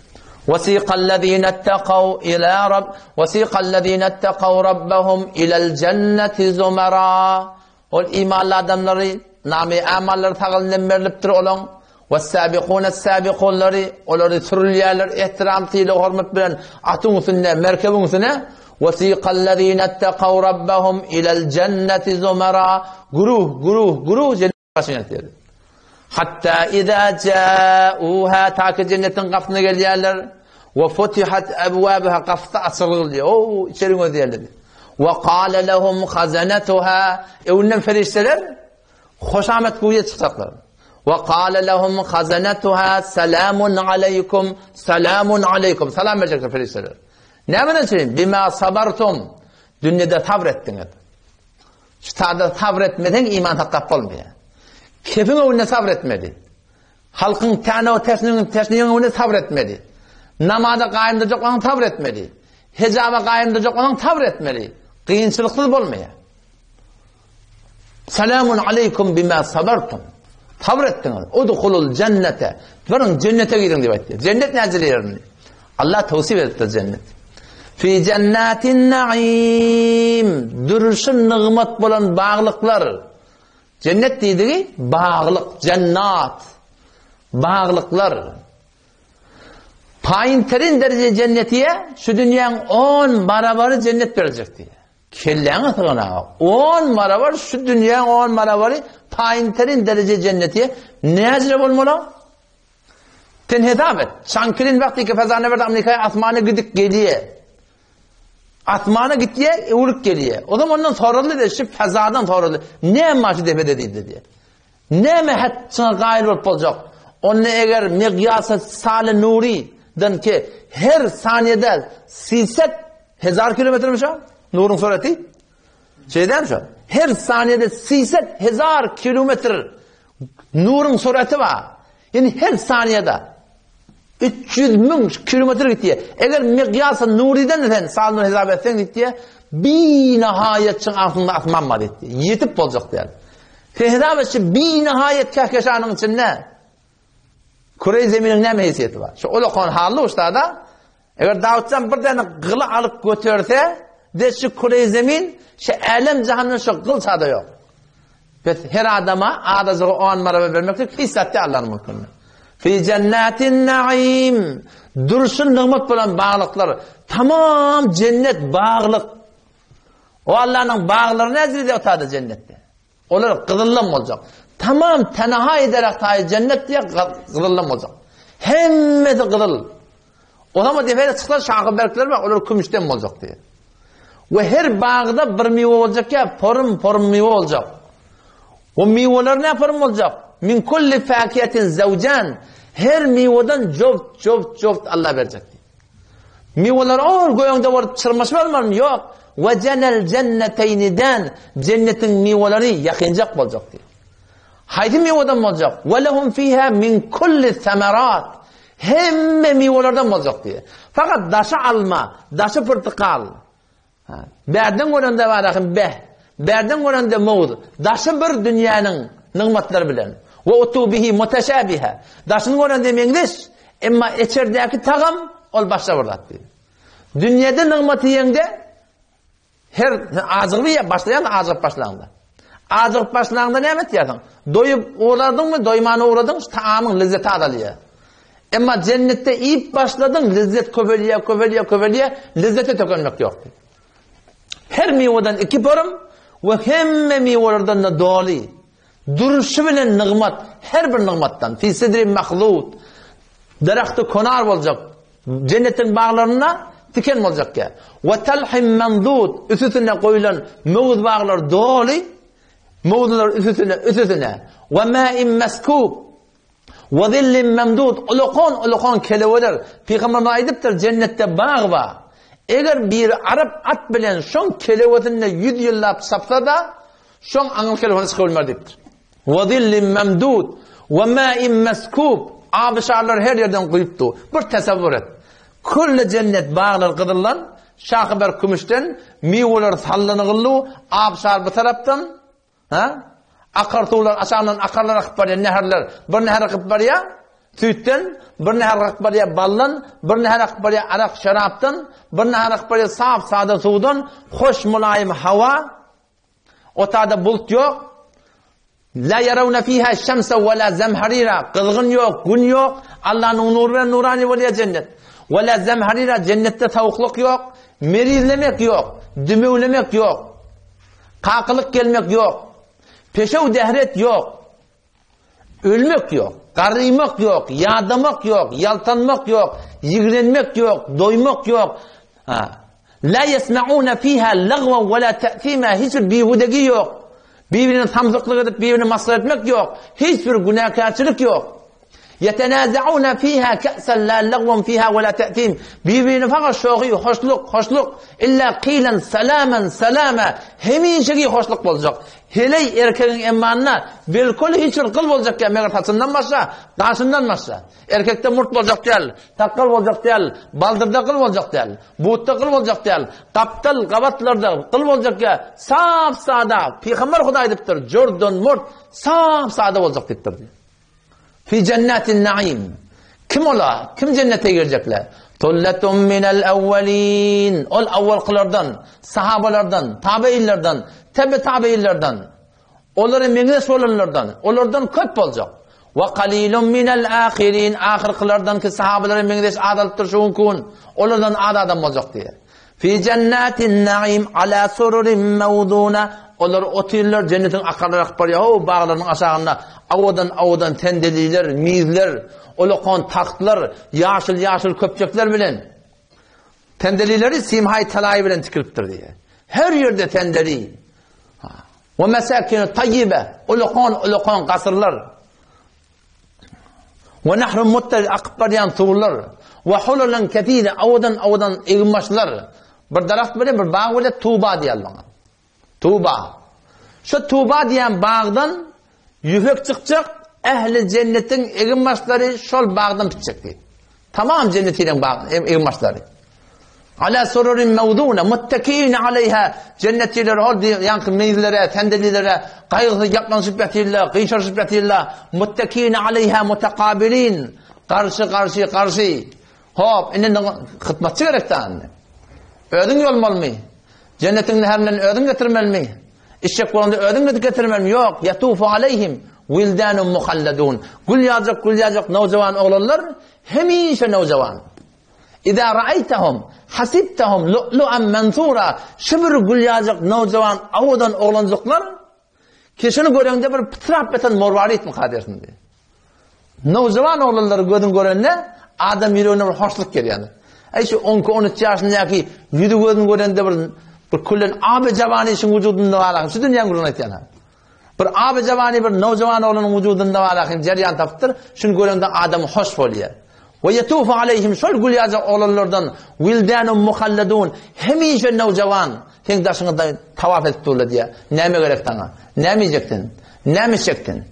Wasiqallazina ittaqaw ila rabb wasiqallazina ittaqaw rabbahum ilal jenneti zumara. Ol imanly adamlary name amallary sagyndan berlipdir olaň. Wes-sabiqun-es-sabiqunlary olary sürülýärler ehtiram, sylag, hormat bilen atyň üstünde, merkebiň üstüne. Wesiqallazina ittaqaw rabbahum ilal jenneti zumara. Güruh, güruh, güruh jennete başyna ýetýärler. Hatta iza ja'uha ta ki jennetiň gapysyna gelýärler. Ve futihat abwabuha gapysy açyldy. O içeri gözýärler. Ve qala lehum khazanatuha. Öňünden perişdeler. Hoşamet guýa çykjaklar. Wa qala lahum khazanatuha salamun alaykum salamun alaykum. Salam berjekler perişdeler. Näme üçin? Bima sabartum. Dünýede sabr etdiňiz. Şu tada sabr etmeseň iman saklap bolmaýar. Kefiň öňünde sabr etmedi. Halkyň täne teşnigiň teşnigiň öňünde sabr etmedi. Namaza gaýym durjak bolsaň sabr etmeli. Hijaba gaýym durjak bolsaň sabr etmeli. Kynçylyksyz bolmaýar. Selamun aleýkum bima sabartum. Sabr etdiňiz. Udhulul jennete. Baryň jennete giriň diýip aýtdy. Jennet näcele ýerinde? Allah tawsip edipdir jennet. Fi jannatin naim. Durşy nygmat bolan baglyklar. Jennet diýdigi baglyk, jennat. Baglyklar. Paýynterin dereje jennetiye şu dünýäň 10 barabary jennet berjek diýýär. Kelläňe syganaga. On barabar şu dünýäň on barabary paýynterin dereje jenneti näjire bolmaly? Sen hesap et. Çankilin wagty ki fezany berdi Amerikaya asmana gidip gelýär. Asmana gitýär, öwrüp gelýär. O zaman ondan soraldy de şu fezadan soraldy. Näme şu depede diýdi diýdi. Näme hatçyňa gaýyl bolup boljak? Onda eger miqýasy saly nuri dan ki her saniýede siset hezar kilometrmiş o? Nuruň sureti? Şeýdämi şo? Her saniýede siset hezar kilometr nuruň sureti bar. Ýani her saniýede 300 müň kilometr gitýär. Eger miqýasy nuriden sen salyny hesap etseň diýýär, binahaýat çyň aslynda asman bar diýdi. Ýetip boljak däl. Sen hesap etşi binahaýat kähkeşanyň içinde küreý zeminiň näme hesiýeti bar? Şu ulakan hally uçda-da, eger Dawutjan bir däne gyly alyp göterse, de şu küreý zemin, şu älem jahandan şu gyl çada ýok. Bes her adama adajygy on maraba bermeklik hiç zat däl Allah'ın mülkünde. Fi jennatin naim. Durşun nygmat bolan baglyklar. Tamam cennet baglyk. O Allah'ın baglary näzirde otada cennetde. Olar gyzyldan boljak. Tamam tenaha ederek taýy cennet diýe gyzyldan boljak. Hemmesi gyzyl. O zaman depede çyksa şahy berkler bar, olar kümüşden boljak diýe. We her bagda bir miwe boljak ýa porum porum miwe boljak. O miweler ne porum boljak? Min kulli fakiyatin zawjan. Her miweden joft joft joft Allah berjek. Miweler ol göňde bolup çyrmaşyp almarmy? Ýok. We jenel jenneteýniden jennetiň miweleri ýakynjak boljak diýip. Haýsy miweden boljak? We lehum fiha min kulli samarat. Hemme miwelerden boljak diýip. Fakat daşy alma, daşy pyrtykal. Bärden görende bar ahym beh. Bärden görende mowz. Daşy bir dünýäniň nygmatlary bilen. We utu bihi mutaşabiha. Daşyny görende meňzeş, emma içerdäki tagam ol başga bir zat diýdi. Dünýede nygmaty ýeňde her ajygyp ýe başlaýan ajygyp başlaňda. Ajygyp başlaňda näme etýärsiň? Doýup ugradyňmy, doýman ugradyň, şu taamyň lezzeti azalýar. Emma jennetde iýip başladyň, lezzet köpelýär, köpelýär, köpelýär, lezzete tökenmek ýok. Her miweden iki porum we hemme miwelerden-de doly. Durşy bilen nygmat, her bir nygmatdan. Fi sidrin mahdud. Daragty konar boljak. Jennetiň baglarynda tiken boljak ýa. Wa talhim mamdud. Üstüne goýlan möwüz baglar doly. Möwüzler üstüne, üstüne. Wa ma'in maskub. Wa zillin memdud, ulakan-ulakan keleweler. Pygamberimiz aýdypdyr, jennetde bag bar. Eger biri arap at bilen şoň kelewesinde 100 ýyllap çapsa-da, şoň aňyr kelewesine çykyp bilmer diýipdir. Wa zillin memdud, wa ma'in meskub. Abşarlar her ýerden guýup dur. Bir tesewwür et. Külli jennet baglar gyzyldan, şahy ber kümüşden, miweler sallanygyllu, abşar bu tarapdan, Ha? Akar suwlar aşagyndan akarlar akyp barýar, näherler. Bir näher akyp barýar süýtden, bir näher akyp barýar baldan, bir näher akyp barýar arak, şerapdan, bir näher akyp barýar sap, sada suwdan, hoş, mulaýym hawa. Otada bulut ýok. La yarawna fiha şemse we la zemharira. Gyzgyn ýok, gün ýok. Allanyň nury bilen nurany bolýar jennet. We la zemharira jennetde sowuklyk ýok, merizlemek ýok, dümewlemek ýok. Kakylyk gelmek ýok. Peşew-dehret ýok. Ölmek ýok. Garrymak ýok. Ýadamak ýok. Ýaltanmak ýok. Ýigrenmek ýok. Doýmak ýok. Ha. La yesma'una fiha lagwan wala ta'thima hiç bir bihudegi ýok. Bir-birine samsyklyk edip, bir-birini masgara etmek ýok. Hiç bir günäkärçilik ýok. Ýetenäzeuna fiha ke'sen la lagwun fiha we la te'tim. Bir-birine fakat şohy, hoşluk, hoşluk. Illa qilen salaman salama. Hemişeki hoşluk boljak. Heleý erkegiň emmanyna bilkul hiç bir gyl boljak däl, meger saçyndan başga, gaşyndan başga. Erkekde murt boljak däl, sakgal boljak däl, baldyrda gyl boljak däl, butda gyl boljak däl, gapdal, gabatlarda gyl boljak däl, sap-sada, pygamber Hudaý aýdypdyr, jordan murt, sap-sada boljak diýipdir. Fi jennetin naim. Kim ola? Kim jennete girjekler? Tullatun minel awwalin. Ol awwalkylardan, sahabalardan, tabeýinlerden, tebe tabeýinlerden. Olara meňzeş bolanlardan, olardan köp boljak. Wa qalilun minel ahirin. Ahyrkylardan ki sahabalara meňzeş azalypdyr şu günki gün. Olardan az adam boljak diýýär. Fi jennetin naim ala sururin mawduna. Olar otyrlar jennetiň akarlary akyp barýar. Ho baglarynyň aşagynda owadan-owadan sendeliler, mizler, ulakan tagtlar, ýaşyl-ýaşyl köpçekler bilen. Sendelileri simhaý talaý bilen tikilipdir diýýär. Her ýerde sendeli. We mesakin tayyibe, ulakan-ulakan gasyrlar. We nahrun muttar akyp barýan suwlar. We hululan kesire owadan-owadan eginbaşlar. Bir daragt bilen bir bag bilen Tuba diýýärler oňa. Tuba. Şu Tuba diýen bagdan ýüpek çykjak, ähli jennetiň eginbaşlary şol bagdan bitjek diýip. Tamam jennetiniň bag eginbaşlary. Ala sururin mawduna muttakiina aleýha jennetçiler ol ýaňky mizlere, sendelilere gaýgysyz ýaplanyşyp ýatyrlar, gyşaryşyp ýatyrlar. Muttakiina aleýha mutakabilin. Garşy, garşy, garşy. Hop, indi hyzmatçy gerek da indi. Özüň ýolmalymy? Jennetiň näherinden özüň getirmelimi? Içjek bolanda özüň gidip getirmelimi? Ýok, ýatufu aleýhim wildanun muhalladun. Gül ýaljak, gül ýaljak nowjawan oglanlar hemişe nowjawan. Iza ra'aytahum hasibtahum lu'lu'an mansura. Şu bir gül ýaljak nowjawan owadan oglanjyklar ki şuny göreňde bir pytrap beten morwaritmika dersiň diýýär. Nowjawan oglanlary gözüň görende adam ýüregine bir hoşluk gelýär. Aý şu 12-13 ýaşyndaky ýüzi gözüni görende bir bir küllen abi jawany şuň wujudynda bar, şu dünýäň gürrüňini aýtýan. Bir abi jawany bir nowjawan oglanyň wujudynda bar, jerýan tapypdyr. Şuny görende adam hoş bolýar. We ýetufu aleýhim şol gül ýaljak oglanlardan wildanun muhalladun hemişe nowjawan seň daşyňda tawaf edip durlar diýýär. Näme gerek saňa? Näme iýjek sen? Näme içjek sen?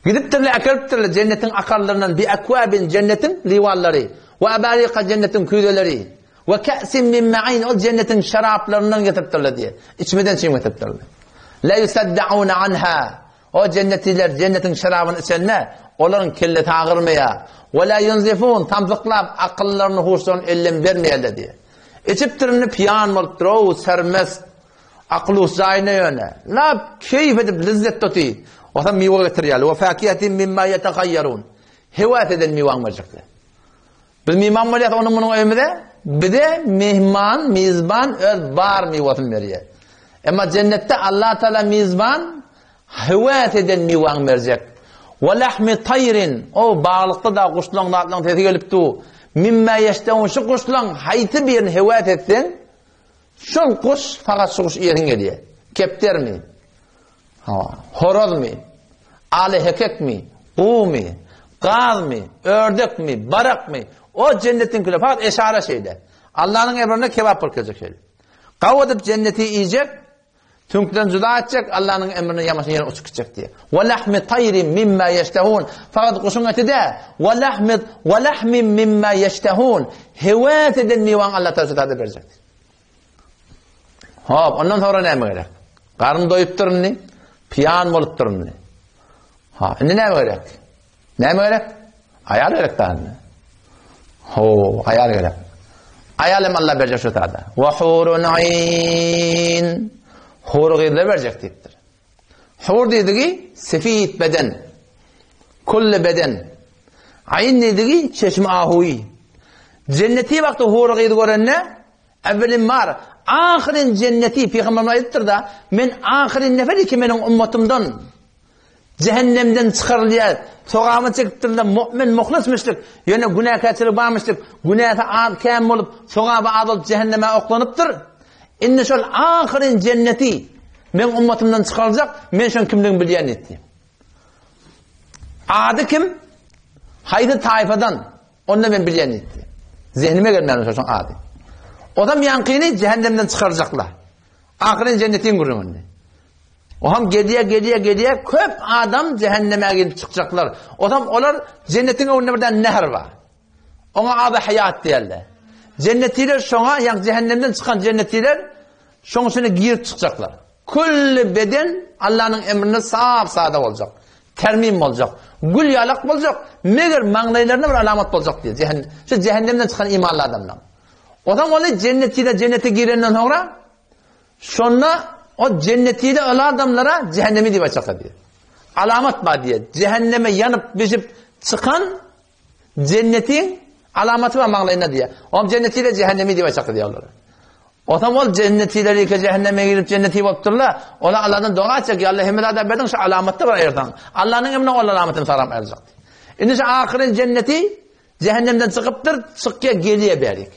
Gidipdirler, äkelipdirler jennetiň akarlaryndan bi ekwabin jennetiň liwanlary we abarika jennetiň küýzeleri we ke'sin min ma'in ol jennetiň şeraplaryndan getiripdirler diýýär. Içmeden çiň getiripdirler. La yusaddauna anha O jennetiler jennetiň şerabyny içende, olaryň kellesi agyrmaýar. We la yunzifun, samsyklap, akyllaryny, huşlaryny elden bermeýärler diýýär. Içipdir indi piýan bolupdyr, ow, sermest. Akyl-huş jaýynda ýöne. Lap keýp edip lezzetde otyr. Onsoň miwe getirýärler. We fakihatin mimma ýetehayýarun. Höwes eden miwaňy berjekler. Biz myhman bolýas onuň munuň öýümize, bize myhman, mizban öz bar miwasyny berýär. Emma jennetde Allah Taala mizban höwes eden miwaňy berjek. Wa lahmi taýrin, o baglykda da guşlaň zatlaň sesi gelip du. Mimma ýeşteun şu guşlaň haýsy birini höwes etseň, şol guş fakat şu guş iýesiň gelýär. Kepdermi? Hawa, horazmy, aly hekekmi, guwmy, gazmy, ördekmi, barakmy, o jennetiňkiler, fakat eşara şeýle. Allanyň emrinde kebap bolup geljek şeýle. Gaw edip jenneti iýjek, süňkden juda etjek, Allanyň emrine ýamaşan ýere uçup gitjek diýýär. Wa lahmi taýrin mimma ýeştehun. Fakat guşuň eti dä. Wa lahmi wa lahmin mimma ýeştehun. Hewes eden miwaň Allah taala şu taýda berjek. Hop, ondan soňra näme gerek? Garyn doýupdyr indi, piýan bolupdyr indi. Ha, indi näme gerek? Näme gerek? Aýal gerek da indi. Ho, aýal gerek. Aýal hem Allah berjek şu tada. Wa hurun ayn. Hur gyzlar berjek diýipdir. Hur diýdigi sefit beden. Kulli beden. Ayn diýdigi çeşme ahuý. Cenneti wagty hur gyz görende Evvelin bar, ahyryn jenneti, Pygamberimiz aýdypdyr-da, men ahyryn nefer ki meniň ummatymdan cehennemden çykarylýar, sogabyny çekipdir-de, mu'min, muhlis müşrik, ýöne günäkärçilik barmyşdyk, günäsi az kän bolup, sogaby az bolup cehenneme oklanypdyr. Indi şol ahyryn jenneti. Meň ummatymdan çykaryljak, men şoň kimligini bilýän diýdi. Ady kim? Haýsy taýfadan? Onda men bilýän diýdi. Zehnime gelmän şoň ady. Odam ýaňkyny jähennemden çykarjaklar. Ahyryn jennetiň gürrüňini. Oham gelýär, gelýär, gelýär, köp adam jähenneme girip çykjaklar. Odam olar jennetiň öňünde birden nähr bar. Oňa aby haýat diýerler. Jennetiler şoňa, ýagny jähennemden çykan jennetiler şoň içine girip çykjaklar. Külli beden Allanyň emrinde sap-sada boljak. Termim boljak. Gül ýalak boljak. Meger maňlaýlarynda bir alamat boljak diýýär. Cehennem, şu jähennemden çykan imanly adamlar. Odan ony jennetide jennete girenden soňra şonda o jennetide ol adamlara cehennemi diýip açaklar diýýär. Alamat bar diýýär. Cehenneme ýanyp bişip çykan Jennetiň alamaty bar maňlaýynda diýýär. Oňam jennetiler jähennemi diýip aýtjak diýýär olara. Otam ol jennetiler ýeke jähenneme girip jenneti bolupdyrlar. Olar Allahdan doga etjek, ýa Allah hemme zada berdiň, şu alamatda bir aýyrsaň. Allahnyň emrine ol alamatyny saram aýyrjak. Indi şu ahyryn jenneti jähennemden çykypdyr, çykýar, gelýär bärik.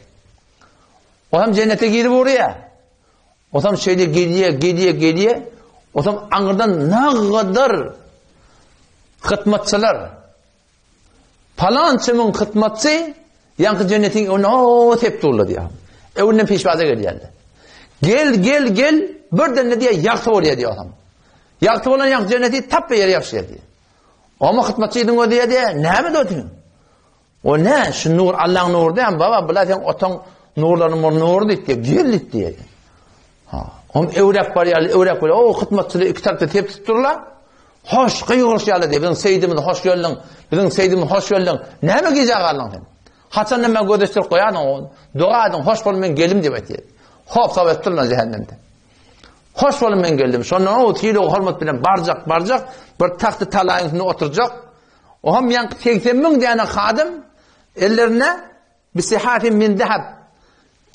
Otam jennete girip urýar. Otam şeýle gelýär, gelýär, gelýär. Otam aňyrdan nagadar hytmatçylar Palança müň hytmatçy ýaňky jennetiň öňüne o sep durlar diýýär. Öňünden pişwaza gelýärler. Gel, gel, gel, birden ne diýýär, ýagty bolýar diýýär adam. Ýagty bolan ýaňky jenneti tap ýere ýapyşýar diýýär. Oma hytmatçynyň özi diýýär, diýýär, näme diýýär? O ne, şu nur Allaň nury diýýär, baba, bular sen otaň nurlarynyň bir nury diýip, gel diýip diýýär. Ha, om öwrek barýar, öwrek barýar. O hytmatçylar iki tarapda tep tutdurlar. Hoş gygyryşýarlar diýip, biziň seýdimiz hoş geldiň, biziň seýdimiz hoş geldiň. Näme gijä galdyň sen? Haçanda men göz açdyryp goýardyň, doga ediň, hoş bol men gelim diýip aýtýar. Hop sap etdirler jähennemde. Hoş bol men geldim. Şondan o sylag hormat bilen barjak, barjak, bir tagty talaýyň üstünde oturjak. O hem ýaňky 80 müň däne hadym ellerine bisihafin min zahab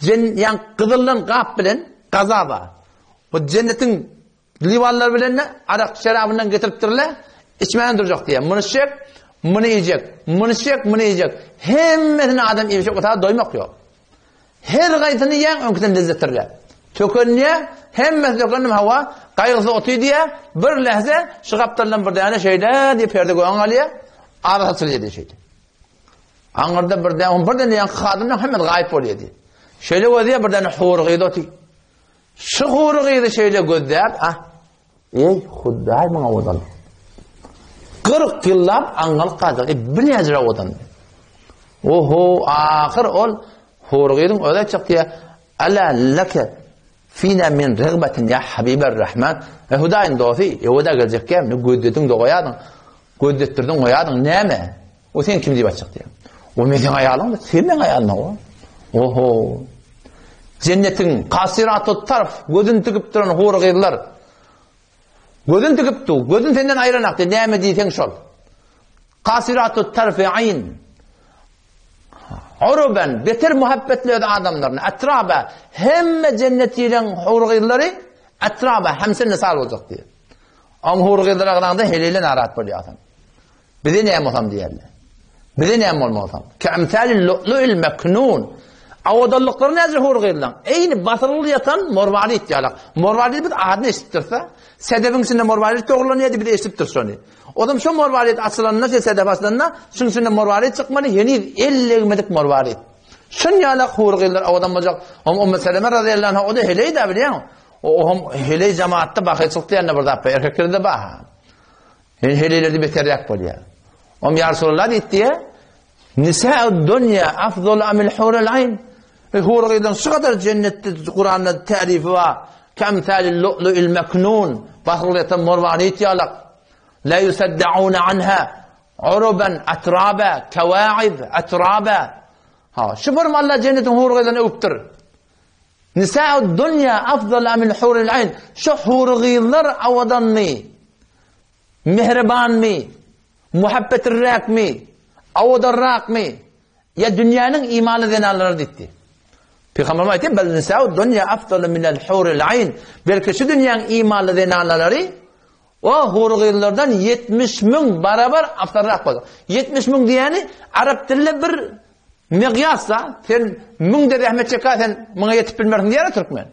jen ýaňky gyzyldan gap bilen gazaba. Bu jennetiň Liwanlar bilen-de arak şerabyndan getiripdirler, içmän durjak diýýär. Muny içjek, muny iýjek, muny içjek, muny iýjek. Hemmesini adam iýjek, o doýmak ýok. Her gaýsyny iýen öňküden lezzetliräk. Tökenýär, hemmesi tökendim hawa, gaýgysy oty diýýär, bir lähze şu gapdaldan bir däne şeýle diýip perde göň alýar, azy saçylýar diýip şeýle. Aňyrda bir däne, bir däne ýaňky hadymdan hemmesi gaýyp bolýar diýip. Şeýle gözýär, bir däne hur gyz oty. Şu hury gyzy şeýle gözläp, ah, eý, Hudaý muňa owadan. 40 ýyllap aňňalyk galjak, e, bir näjire owadan. Oho, ahyr ol hury gyzyň özi aýtjak diýýär, Ala leke fina min regbetin ýa Habiber Rahman. E, Hudaýyň dosty, öweda geljekkä, ne gözlediň dogaýadyň, gözletdirdiň goýadyň, näme? O sen kim diýip açjak diýýär. O men seň aýalyň, sen meň aýalym o. Oho. Jennetiň kasiratu tarf gözün tikip duran hur gyzlar. Gözün tikip du, gözün senden aýranak diýip, näme diýseň şol. Kasiratu tarfi aýn. Uruben, beter muhabbetli öz adamlaryny, atraba, hemme jennetileň hur gyzlary atraba, hemsine sal boljak diýip. Am hur gyzlara garanda heleýle narat bolýarsyň. Bize näme bolsam diýerler. Bize näme bolmasam. Kemsali lu'lu'il meknun. Awadanlyklary näce hur gyzlaň. Eýni basyrylyp ýatan morwarit ýalak. Morwarit biz adyny eşidipdiris-de. Sedebiň içinde morwarit dogrulanýar diýip biz eşidipdiris şony. Ozam şo morwarit açylanda, şe sedep açylanda, şuň içinde morwarit çykmaly, heniz el degmedik morwarit. Şun ýalak hur gyzlar awadan boljak. Om Ummu Seleme razyýallahu anha o da heleý-dä bilýäň. O hem heleý jemaatda bahyçylyk diýende bir zat bar, erkeklerde bar. Heleýlerde beterräk bolýar. Om ýa Resulallah diýip diýe, Nisa'ud dunýa afdalu amil hurul aýn. E hur gyzlaryň şu kadar jennetde Kuranda tärifi bar. Kemsalil lu'lu'il meknun, basylyp ýatan morwarit ýalak. La yusaddauna anha uruban atraba kawa'ib atraba. Ha, şu bir Allah jennetiň hur gyzlaryny öwüpdir. Nisa'ud dunýa afdal amil huril aýn. Şu hur gyzlar awadanmy? Mähribanmy? Muhabbetliräkmi? Awadanrakmy? Ýa dünýäniň imanly zenanlary diýdi. Pygamberimiz aýtdy, "Bel nisa'ud dunýa afdalu minel huril aýn." Belki şu dünýäň imanly zenanlary o hur gyzlardan 70 müň barabar afdalrak bolar. 70 müň diýeni arap dilinde bir Mygýas-da, sen müňde zähmet çekä sen muňa ýetip bilmersiň diýýär türkmen.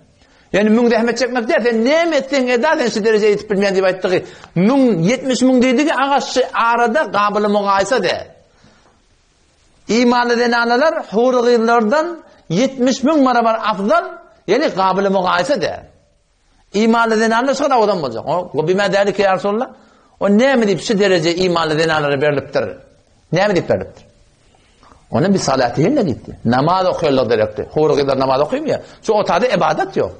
Ýani müň zähmet çekmek däl, sen näme etseň eda sen şu derejä ýetip bilmeýän diýip aýtdygy. 1070 müň diýdigi agaç şu arada gabyly mugaýsa de. Imanly zenanalar hury gyzlardan 70 müň barabar afzal, ýani gabyly mugaýsa de. Imanly zenanlar şu kadar owadan boljak. O bima dälike ýa Resulallah? O näme diýip şu dereje imanly zenanlara berlipdir? Näme diýip berlipdir? Ona bir salatihinne diýipdi. Namaz okaýarlar derekdi. Hur gyzlar namaz okaýmaýar. Şu otada ibadat ýok.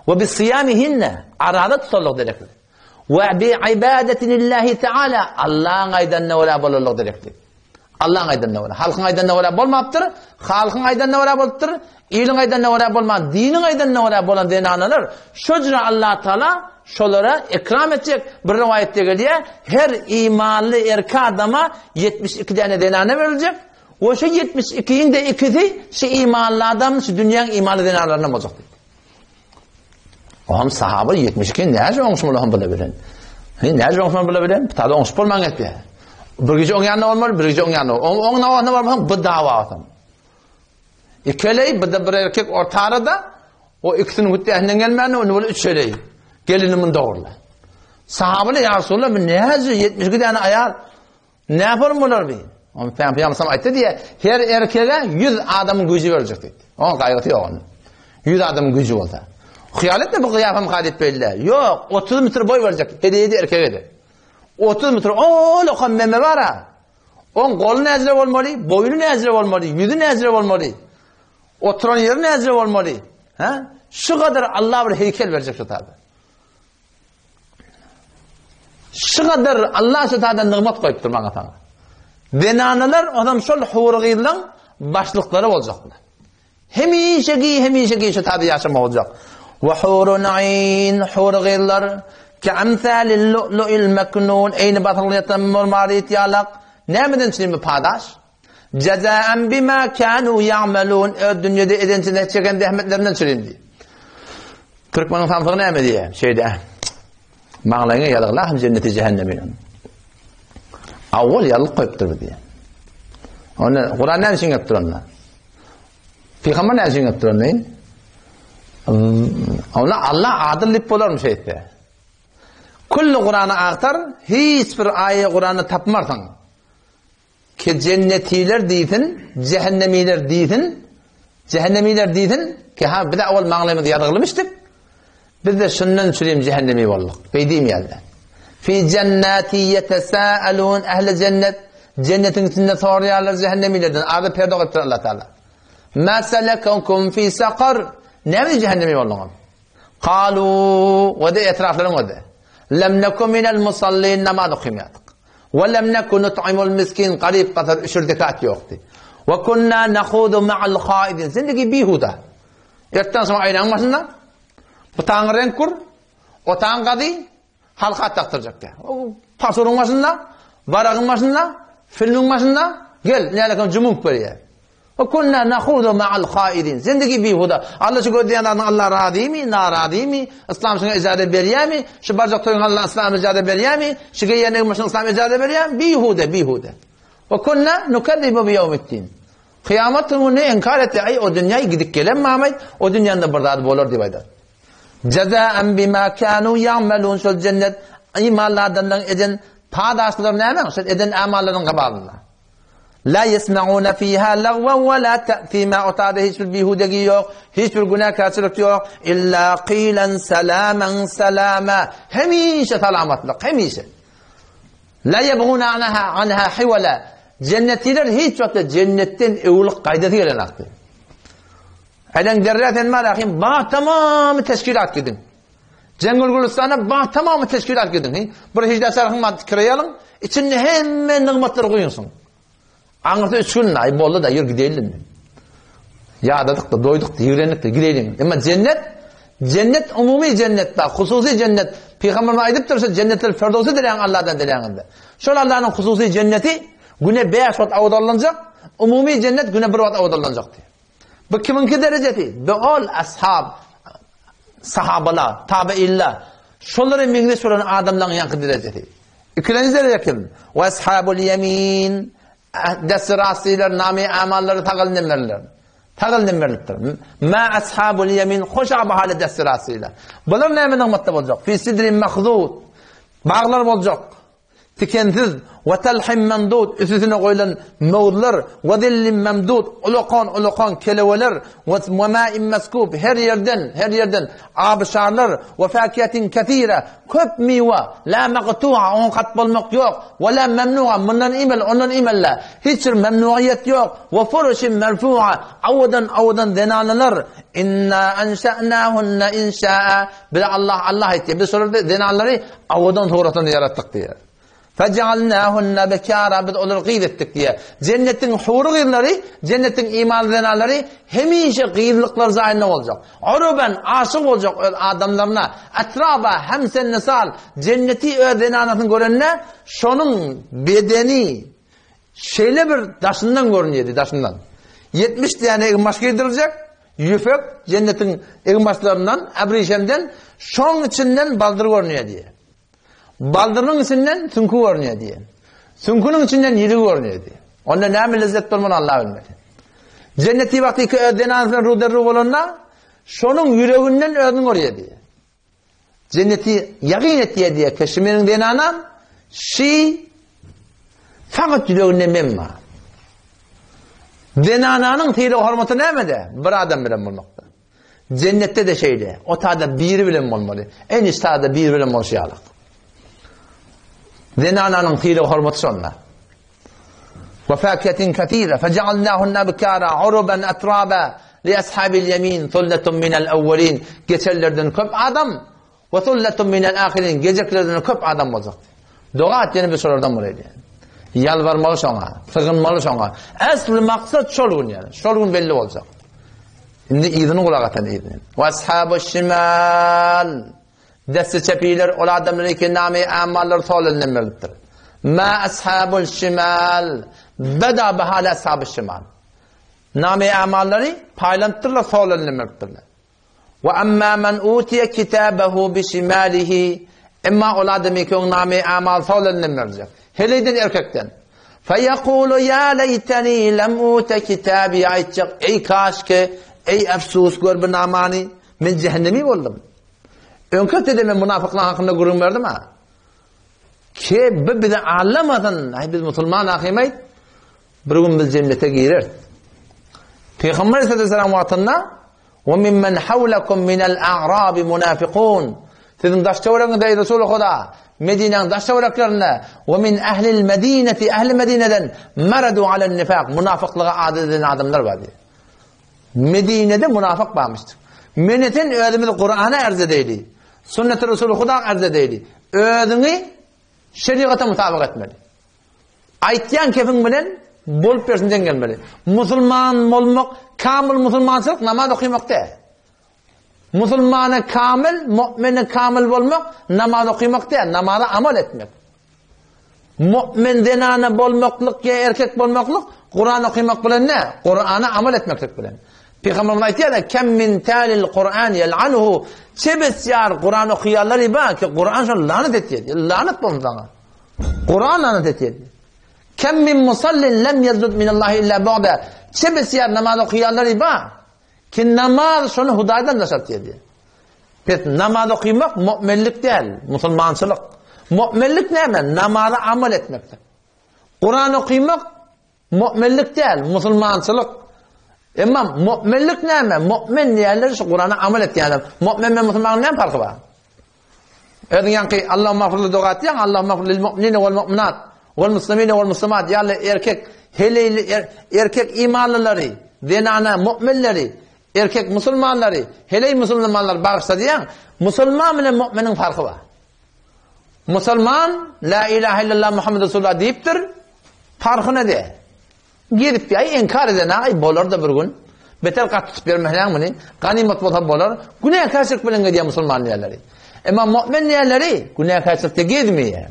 We bi siýamihinne araza tutarlar derekdi. We bi ibadetinillahi taala Allahyň aýdanyna görä bolarlar derekdi. Allahyň aýdanyna görä. Halkyň aýdanyna görä bolmapdyr. Halkyň aýdanyna görä bolupdyr. Iliň aýdanyna görä bolman, diniň aýdanyna görä bolan zenanalar şo jüre Allah Taala şolara ekram etjek. Bir rowaýatda gelýär, her imanly erkek adama 72 däne zenana beriljek. We şu 72-iň de ikisi şu imanly adam, şu dünýäň imanly zenanlaryndan boljak diýip. Oňam sahaba 72 näce oňuşmaly hem bile bilen. He näce oňuşmaly bile bilen? Tada oňuşup bolman gitdi. Bir gije oň ýanynda bolmaly, bir gije oň ýanynda. Oň oň nawasyna barmasaň bu dawa otam. Ikeleý, bir de bir erkek orta arada, o ikisiniň hütdesinden gelmän, ony bol üçeleý. Gelini mun dogurla. Sahabalar ýa Resulallah, bu näce 72 däne aýal Näform bolar bi? Onuň Pygamberimiz aýtdy diýe, her erkege 100 adamyň güýji beriljek diýdi. Onuň gaýgyty ýok onuň. 100 adamyň güýji bolsa. Hyýal etme bu gyýafam hadyt beýle. Ýok, 30 metr boý berjek. Hediýe erkege de. 30 metr ol okan meme bar ha. Oň goly näzire bolmaly, boýny näzire bolmaly, ýüzi näzire bolmaly. Oturan ýeri näzire bolmaly. Ha? Şu kadar Allah bir heýkel berjek şu taýda. Şu kadar Allah şu taýda nygmat goýupdyr maňa saňa. Zenanalar onam şol hur gyzlaň başlyklary boljaklar. Hemişeki, hemişeki şu taýda ýaşamak boljak. Wa hurun ayn, hur gyzlar ke amsalil lu'lu'il meknun, eýni basylyp ýatan marmarit ýalak. Nämeden üçin bu padaş? Jazaan bima kanu ya'malun öz dünýede eden çeken zähmetlerinden çürindi. Türkmeniň samsygy näme diýýär? Şeýde. Maňlaýyňa ýazgyla hem jenneti jähennemi. Awwal ýazgyk goýupdyr bu diýýär. Onda Kuran näme üçin gelip onda? Pygamber näme üçin gelip onda? Onda Allah adyl diýip bolarmy şeýtse? Kullu Kurany agtar, hiç bir aýa Kurany tapmarsyň. Ki jennetiler diýsin, jähennemiler diýsin, jähennemiler diýsin, ki ha biz awal maňlaýymyz ýazgylymyşdyk. Biz de şundan çürim jähennemi bolduk. Beý diýmeýärler. Fi jennati yetesaalun ehli cennet cennetiň içinde soraýarlar jähennemilerden. Arada perde goýupdyr Allah Taala. Ma salakakum fi saqar. Näme jähennemi bolduňyz? Kalu we de etraflaryň öde. Lem neku minel musallin namaz okamaýardyk. We lem neku nut'imul miskin garyp gasar üşür zekat ýokdy. We kunna nahudu ma'al haidin. Zindigi bihuda. Ertden soň aýnaň başynda bu taňy reňk kur, o taň gazy halka takdyrjak diýär. O pasuryň başynda, baragyň başynda, filmiň başynda gel, nälekem jumunk berýär. Ve kunna nahudu ma'al haidin. Zindigi bihuda. Allah şu gözleýän zadyň Allah razymy, narazymy? Yslam şuňa ijaza berýärmi? Şu barjak toýuň Allah Yslam ijaza berýärmi? Şu geýen egin-başyň Yslam ijaza berýärmi? Bihuda, bihuda. Ve kunna nukezzibu bi ýewmiddin. Kyýamat gününi inkar etdi. Aý, o dünýä gidip gelen mamay, o dünýäde bir zat bolar diýip aýdar. Jazaa'an bima kanu ya'malun şol jennet imanly adamlaryň eden padaşlary näme? Şol eden amallarynyň gabalynda. La yesma'una fiha lagwan we la ta'thima o taýda hiç bir bihudegi ýok, hiç bir günäkärçilik ýok. Illa qilan salaman salama. Hemişe salamatlyk, hemişe. La yebguna anha anha hiwala. Jennetiler hiç wagtda jennetden öwrülip gaýdasy gelenokdy. Elen derre sen marahim ba tamamy teşkilat gidin. Jeňňel Gülüstana bar tamamy teşkilat gidin. Bir hijde çarhyň mat kireýalyň, içinde hemme nygmatlary goýunsyň. Aňyrsy üç gün aý boldy da ýür gideýin. Ýadadyk da, doýduk da, ýigrendik de gideýin. Emma jennet jennet umumy jennet da, hususy jennet. Pygamberimiz aýdypdyr şu jennetler Firdowsy diläň Allahdan diläňizde. Şol Allahnyň hususy jenneti güne 5 wagt awdallanjak, umumy jennet güne bir wagt awdallanjak diýär. Bu kimiňki derejesi? Bu ol ashab, sahabalar, tabiinler. Şolara meňzeş bolan adamlaryň ýaňky derejesi. Ikilenji dereje kim? We ashabul ýemin. Desti rastylar, name amallary sag elinden berler. Sag elinden berlipdir. Ma ashabul ýemin hoşa bahaly dessirasyla. Bular näme nygmatda boljak? Fi sidrin mahdud. Baglar boljak. Tikensiz, we talhim mamdud, üstüne goýlan mowzlar, we zillim mamdud, ulakan-ulakan keleweler, we ma'in maskub, her ýerden, her ýerden abşarlar, we fakiyatin kathira, köp miwe, la maqtu'a, oňa kat bolmak ýok, we la memnu'a, mundan iýmeli, ondan iýmeli, hiç bir memnuiýet ýok, we furuşin merfu'a, owadan-owadan zenanalar, inna anşa'nahunna inşa'a, Bize Allah Allah aýtýar. Biz şolar zenanlary owadan suratynda ýaratdyk diýýär. Fejalnahunna bekara biz olary gyz etdik diýýär. Jennetiň hury gyzlary, jennetiň imanly zenanlary hemişe gyzlyklar jaýynda boljak. Uruban aşyk boljak öz adamlaryna. Atraba hemsen nisal jenneti öz zenanasyny görende şonuň bedeni Şeýle bir daşyndan görünýärdi, daşyndan. 70 däne egin-baş geýdiriljek, ýüpek, jennetiň egin-başlaryndan, äbrişemden, şoň içinden baldyr görünýär diýýär. Baldyrynyň içinden süňki görünýär diýýär. Süňküniň içinden ýiligi görünýär diýýär. Onda näme lezzet bolmaly Allah bilmeli. Jenneti wagty iki öz zenanasy bilen ruderru bolanda, şonuň ýüreginden özüni görýär diýýär. Jenneti ýagyn etýär diýýär ki, şu meniň zenanam, şi fakat ýüreginde men bar. Zenananyň sylag hormaty nämede? Bir adam bilen bolmakda. Jennetde de şeýle. O tada biri bilen bolmaly. En içtada biri bilen bolşy ýaly. Zenananyň sylag hormaty şonda. Ve fakiyetin katira fecealnahunna abkara uruban atraba li ashabil yemin sulletun minel evvelin geçenlerden köp adam ve sulletun minel ahirin geceklerden köp adam boljak. Doga et ýene biz şolardan bolaýly. Ýalbarmaly şoňa, sygynmaly şoňa. Esli maksat şol gün ýaly. Şol gün belli boljak. Indi yzyny gulak atan yzyny. Ve ashabu şimal Desti çepiler ol adamlar ki name amallary sol elinden berlipdir. Ma ashabul şimal beda bahal ashabu şimal. Name amallary paýlanypdyrlar sol elinden beripdirler. Wa amma man utiya kitabahu bi şimalihi emma ol adamy ki name amal sol elinden berjek. Heleýden erkekden. Feyekulu ya leyteni lem ute kitabi aýtjak eý kaşke eý efsus gör bu namany men cehennemi boldum. Öňki hepdede men munafyklar hakynda gürrüň berdim-ä. Ki bu bizi allamasyn, aý biz musulman ahymaý, bir gün biz jennete gireris. Peygamber aleyhisselam wagtynda we mimmen hawlakum minel a'rabi munafiqun. Siziň daş töweregiňizde ey Resul Huda, Medinäniň daş töwereklerinde we min ahlil medineti ahli Medineden maradu alen nifaq, munafyklyga adat eden adamlar bar diýär. Medinede munafyk barmyşdyr. Meni sen özümizi Kur'ana erz edeýli. Sünneti Resuly Huda erz edeýli. Özüňi şeriata mutabyk etmeli. Aýtýan kefiň bilen bolup bersin deň gelmeli. Musulman bolmak, kamil musulmançylyk namaz okamak däl. Musulmana kamil, mu'mine kamil bolmak namaz okamak däl, namaza amal etmek. Mu'min zenana bolmaklyk ýa erkek bolmaklyk Kuran okamak bilen ne? Kurana amal etmeklik bilen. Pygamberimiz aýtýar, "Kem min talil Kur'an yel'anuhu." Çebes ýar Kuran okaýanlar ba ki Kuran şol lanat etýär. Lanat bolsun sana. Kuran lanat etýär. Kem min musallin lem yezdud min Allah illa bu'da. Çebes ýar namaz okaýanlar ba ki namaz şony Hudaýdan daşartýar diýär. Pes namaz okymak mu'minlik däl, musulmançylyk. Mu'minlik näme? Namaza amal etmekdir. Kuran okymak mu'minlik däl, musulmançylyk. Emma mu'minlik näme? Mu'min diýenler şu Kurana amal etýänler. Mu'min bilen musulmanyň näme farky bar? Özüň ýaňky Allahumma gfir doga etýäň, Allahumma gfir lil mu'minine wal mu'minat wal muslimine wal muslimat ýaly erkek heleýli er, erkek imanlylary, zenana mu'minleri Erkek musulmanlary, heleý musulmanlary bagyşla diýýäň, musulman bilen mu'miniň farky bar. Musulman la ilaha illallah Muhammed Resulullah diýipdir, parhy ne de? Gezip ýaý inkar eden aý bolar da bir gün. Beter gaty tutup ýörmeseň muny, ganymat bolsa bolar. Günäkärçilik bilen gezýär musulman diýenleri. Emma mu'min diýenleri günäkärçilikde gezmeýär.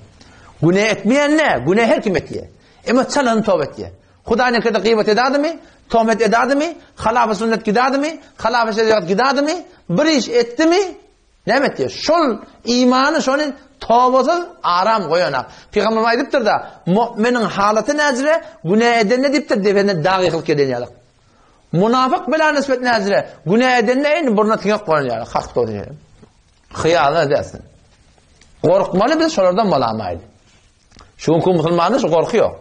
Günä etmeýän ne? Günä her kim etýär. Emma çalany toba etýär. Hudaý nekede gybat edadimi? Tohmet edadimi? Halafy sünnet gidadymy? Halafy şeriat gidadymy? Bir iş etdimi? Näme etdi? Şol imany şony tobasyz aram goýanak. Pygamberimiz aýdypdyr-da, mu'miniň halaty näcire? Günä edende diýipdir, depesine dag ýykylyp gelen ýaly. Munafyk bela nisbet näzire, günä edende indi burnuna siňek goýan ýaly, hak dogry. Hyýalyna edersin. Gorkmaly biz şolardan bolamaýly. Şu günki musulmanda şu gorky ýok.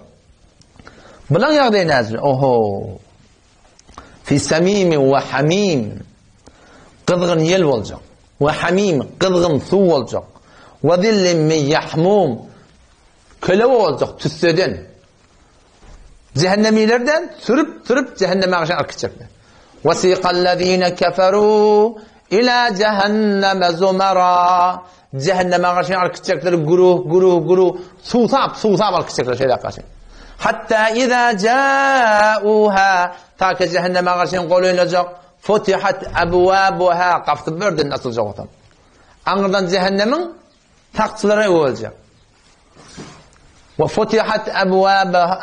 Bilen ýagdaý näzire? Oho. Fi samimi we hamim. Gyzgyn ýel boljak. We hamim, gyzgyn suw boljak. We zillin min yahmum. Köle boljak tüsseden. Cehennemilerden sürüp sürüp cehenneme garşy alyp gitjekler. Wasiqallazina kafaru ila cehenneme zumara. Cehenneme garşy alyp gitjekler guruh guruh guruh suwsap suwsap alyp gitjekler şeýle garşy. Hatta iza ja'uha ta ki cehenneme garşy golaýlajak futihat abwabuha gapysy birden açyljak otam. Aňyrdan cehennemiň Sakçylara öwüljek. Wa futihat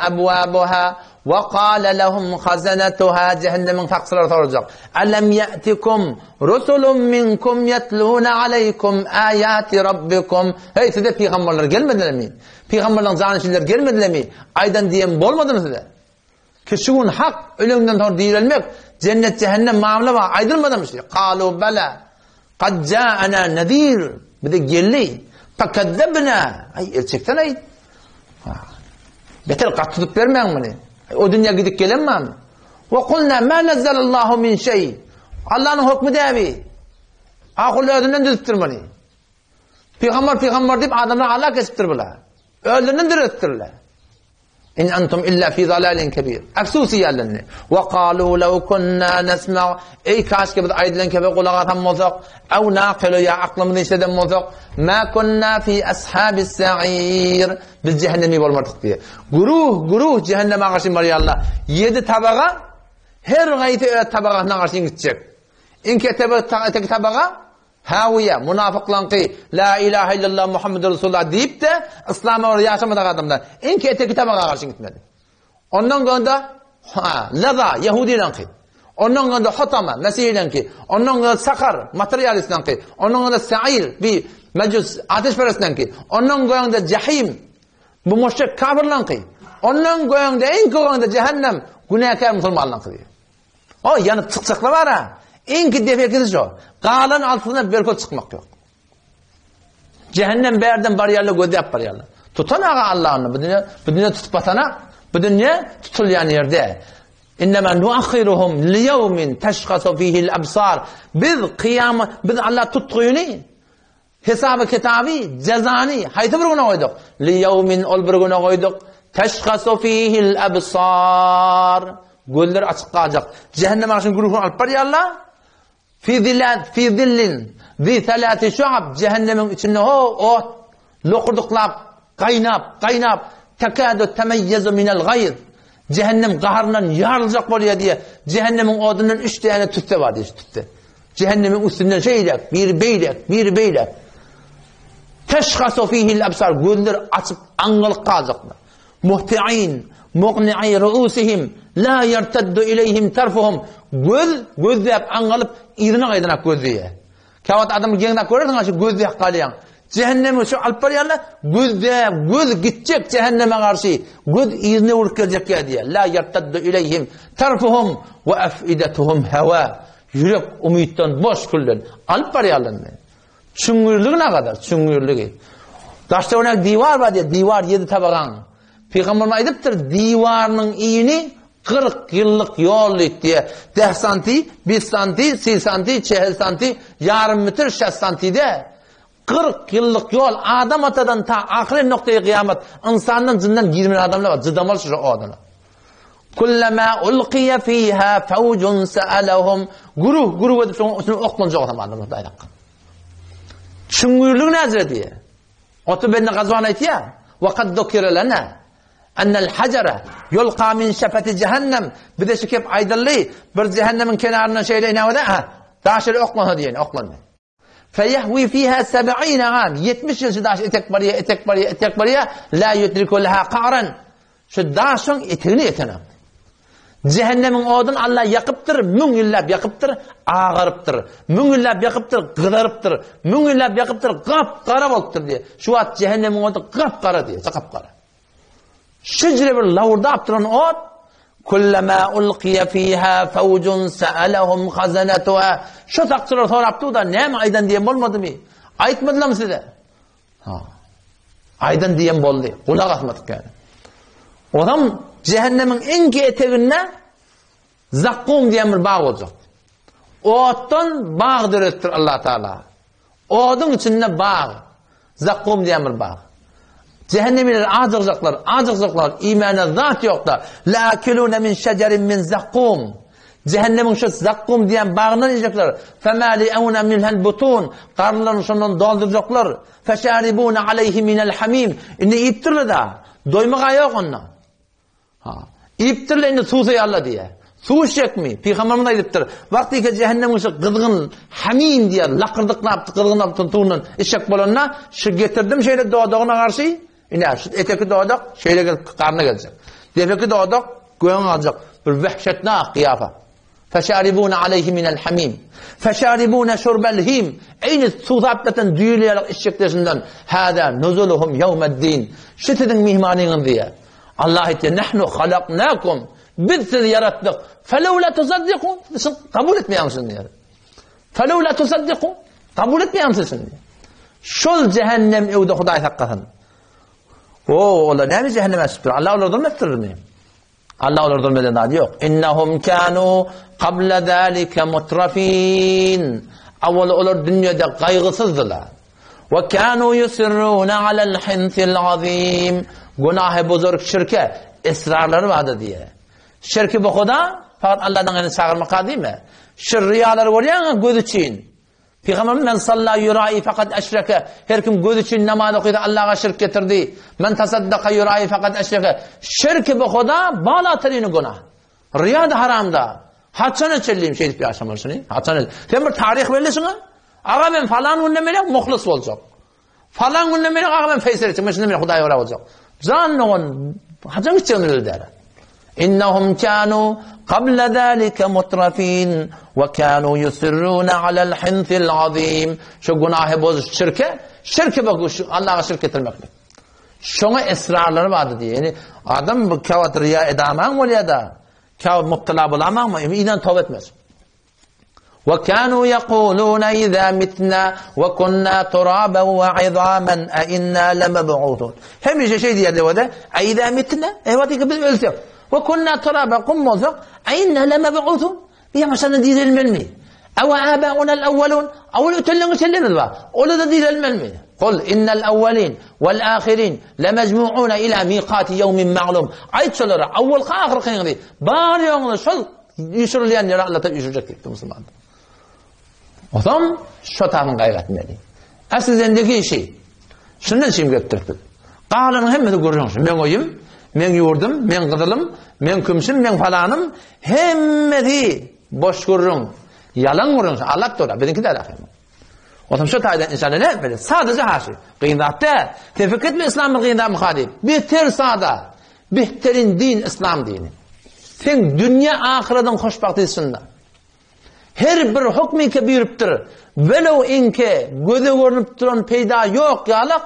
abwabuha wa qala lahum khazanatuha cehennemiň sakçylary sorajak. Alam ya'tikum rusulun minkum yatluna alaykum ayati rabbikum. Hey size pygamberler gelmedilermi? Pygamberleriň janyşinleri gelmedilermi? Aýdan diýen bolmadymy size? Ki şu gün hak, ölümden soň direlmek, cennet cehennem mamla bar, aýdylmadymy şu? Kalu bela. Kad ja'ana nazir. Bize geldi. Fakazzabna. Ay erçekden aý. Beter gat tutup bermäň muny. O dünýä gidip gelen barmy? Wa kulna ma nazzalallahu min şey. Allah'ın hükmü däbi. Akul özünden düzüpdir muny. Pygamber pygamber diýip adamlar Allah kesipdir bular. Özlerinden döretdirler. In antum illa fi zalalin kebir. Afsus ýerlerini. Wa qalu law kunna nasma. Ey kaşke biz aýdylan kebe gulak asan bolsak, aw naqilu ya aklymyzy işleden bolsak, ma kunna fi ashabis sa'ir. Biz cehennemi bolmardyk diýe. Guruh guruh cehenneme garşy barýarlar. 7 tabaga her gaýsy öz tabagasyna garşy gitjek. Iňki etegi tabaga Hawiýa, munafyklaňky, La ilahe illallah Muhammedur Resulullah diýip-de, yslama görä ýaşamadyk adamlar. Iňki eteki tabaga garşy gitmedi. Ondan gonda, ha, Laza, ýehudileňki. Ondan gonda Hotama, mesihileňki. Ondan gonda Sakar, materialistleňki. Ondan gonda Sair, bi mejus, ateşperestleňki. Ondan gonda Jahim, bu müşrik kafirleňki. Ondan gonda iňki gonda Cehennem, günäkär musulmanlaňky diýýär. O ýanyp çykjaklar bar-a. Iňki defekisi şo. Galan altysyna berkol çykmak ýok. Cehennem bärden barýarlar, gözläp barýarlar. Tutan aga Allah'yny bu dünýä, bu dünýä tutup batana, bu dünýä tutulýan ýerde. Innema nuakhiruhum liyawmin tashkhasu fihi al-absar. Biz kyýama, biz Allah tutgyny Hesaby kitaby, jezany haýsy bir güne goýduk? Li ýewmin ol bir güne goýduk. Teşhasu fihil absar. Gözler açyk galjak. Cehennem agşam güruhyny alyp barýarlar. Fi zillat fi zillin zi salati şuab cehennemiň içinde ho ot lokurdyklap gaýnap gaýnap tekadu temeyyezu minel gaýz. Cehennem gaharyndan ýaryljak bolýar diýe. Cehennemiň odundan üç däne tüsse bar diýe tüsse. Cehennemiň üstünden şeýle, biri beýle, biri beýle. Teşhasu fihil absar, gözler açyp aňňalyk galjaklar. Muhti'in, muqni'i ruusihim, la yertaddu ileyhim tarfuhum. Göz, gözläp aňňalyp, yzyna gaýdanak gözleýär. Käwagt adamy geňzap görersiň, şu gözläp galýaň. Cehennemi şu alyp barýarlar, gözläp, göz gitjek cehenneme garşy, göz yzyna öwrüp geljek ýa diýär. La yertaddu ileyhim tarfuhum we afidatuhum hawa. Ýürek umytdan boş külden alyp barýarlar meni. Çüňňürligi nagadar, çüňňürligi. Daşda öňe diwar bar diýär, diwar ýedi tabagaň. Pygamberimiz aýdypdyr, diwarynyň ini 40 ýyllyk ýol diýip diýär. Deh santi, bir santi, si santi, çehel santi, ýarym metr, şäs santi de. 40 ýyllyk ýol Adam atadan ta ahyry noktaýy gyýamat ynsandan jyndan girmeli adamlar bar, jydamaly şu oduna. Kullama ulqiya fiha fawjun sa'alahum guruh guruh edip şoň üstüne oklanjak adam adamlar Hudaý hakka. Çüňňürligi näzire diýe. Otu bende gazwan aýtýar. Wa kad dukira lana ennel hajara yulqa min şefati cehennem. Bize şu kep aýdyldy. Bir cehennemiň kenaryndan şeýle inäwede, ha, daş ele oklansa diýen, oklandy. Feyehwi fiha seb'ine am. 70 ýyl şu daş etek barýar, etek barýar, etek barýar. La yudriku laha qa'ran. Şu daşyň etegine ýetenok. Cehennemiň oduny Allah ýakypdyr, müň ýyllap ýakypdyr, agarypdyr. Müň ýyllap ýakypdyr, gyzarypdyr. Müň ýyllap ýakypdyr, gap-gara bolupdyr diýär. Şu wagt cehennemiň ody gap-gara diýär, gap-gara. Şeýle bir lawurdap duran ot. Kullama ulqiya fiha fawjun sa'alahum khazanatuha. Şu sakçylar sorap dur-da, näme aýdan diýen bolmadymy? Aýtmadylarmy size? Ha. Aýdan diýen boldy. Gulak asmadyk ýaly. Onam cehennemiň iň eteginde Zakkum diýen bir bag boljak. Otdan bag döretdir Allah Taala. Oduň içinde bag. Zakkum diýen bir bag. Cehennemiler ajygjaklar, ajygjaklar, iýmäne zat ýokda. La'akiluna min şejerin min zakkum. Cehennemiň şu zakkum diýen bagyndan iýjekler. Femali'una minhel butun. Garynlaryny şondan doldurjaklar. Feşaribuna aleyhi minel hamim. Indi iýipdirler-de. Doýmaga ýok onda. Ha. Iýipdirler indi suwsaýarlar diýýär. Suw içjekmi? Pygamberimiz aýdypdyr. Wagtyka jähennemiň şu gyzgyn hamim diýýär, lakyrdyklap gyzgyn turan suwundan içjek bolanda, şu getirdim şeýle dodagyna garşy, ine şu eteki dodak şeýle gelip garna geljek. Depeki dodak göňe galjak. Bir wehşetnak gyýafa. Feşaribune aleyhi minel hamim. Feşaribune şurbel him. Eýni suwsap ýatan düýeli ýaly içjekler şundan. Hâzâ nuzuluhum ýewmeddin. Şu siziň myhmanyňyz diýýär. Allah aýtýar, Nahnu halaknakum. Biz sizi ýaratdyk. Felewla tusaddikun. Siz kabul etmeýäňiz şuny diýýär. Felewla tusaddikun. Kabul etmeýäňiz siz şuny. Şol cehennem öwde Hudaý saklasyn. O, olar näme cehenneme düşüpdir? Allah olara zulm etdirmi? Allah olara zulm eden zady ýok. Innahum kanu qabla zalika mutrafin. Awal olar dünýede gaýgysyzdylar. Wa kanu yusirruna alal hinsil azim. Günahy buzurk şirke israrlary bardy diýe. Şirki bu Huda, fakat Allahdan gaýry çagyrmak diýme. Şir riýalary görýäňmi göz üçin? Pygamberimiz Men salla ýurai fakat eşreke. Her kim göz üçin namaz okysa Allaha şirk getirdi. Men tasaddaka ýurai fakat eşreke. Şirki bu Huda balaterini günah. Riýa da haramda. Haçana çenli şeýdip ýaşamaly şuny? Haçana? Sen bir taryh belli şuňa. Aga men falan günde meni muhlis boljak. Falan günde meni aga men feýsel etjek. Men şunda men Hudaýa görä boljak. Jan dogan haçan gitjegini bildi. Innahum kanu qabla zalika mutrafin we kanu yusirruna alal hinsil azim. Şu günahy bozuş şirke, şirke bak şu Allah'a şirk getirmeklik. Şoňa esrarlary bardy diýýär. Ýani adam bu käwagt riýa edamaň bolýar da, käwagt mubtala bolamaňmy, ýa toba etmez. Ve kanu yekulun iza mitna ve kunna turaban ve izaman e inna lemeb'utun. Hemişe şey diýerler de, e iza mitna, e ki biz ölsek. Ve kunna turaban kum bolsak, e inna lemeb'utun. Bir ýaňaşdan dirilmelimi? Ew abauna el-awwalun, awwal ötenleň içenlerimiz bar. Olar da dirilmelimi? Kul innel awwalin vel ahirin lemecmu'una ila miqati yevmin ma'lum. Aýt şolara, awwalky ahyrkyňyzy bar ýoguňyzy şol Üýşürilýän ýere Alla taala üýşürjek diýipdir musulman. Otam şo taýdan gaýgy etmeli. Asly zendegi işi. Şundan şim gelipdir biz. Galanyň hemmesi gürrüň şu. Meň öýüm, meň ýurdum, meň gyzylym, meň kümşüm, meň falanym hemmesi boş gürrüň. Ýalan gürrüň. Allah dur, biziňki däl ahyryn. Otam şo taýdan insan ne etmeli? Sadaja haşy. Gyn zat däl. Sen fikir etme islam bir gyn zatmy diýip. Beter sada. Behterin din islam dini. Sen dünýä ahyradyň hoşbagty şunda. Her bir hukmyke buýrupdyr. Welew inke göze görnüp duran peýda ýok ýalak,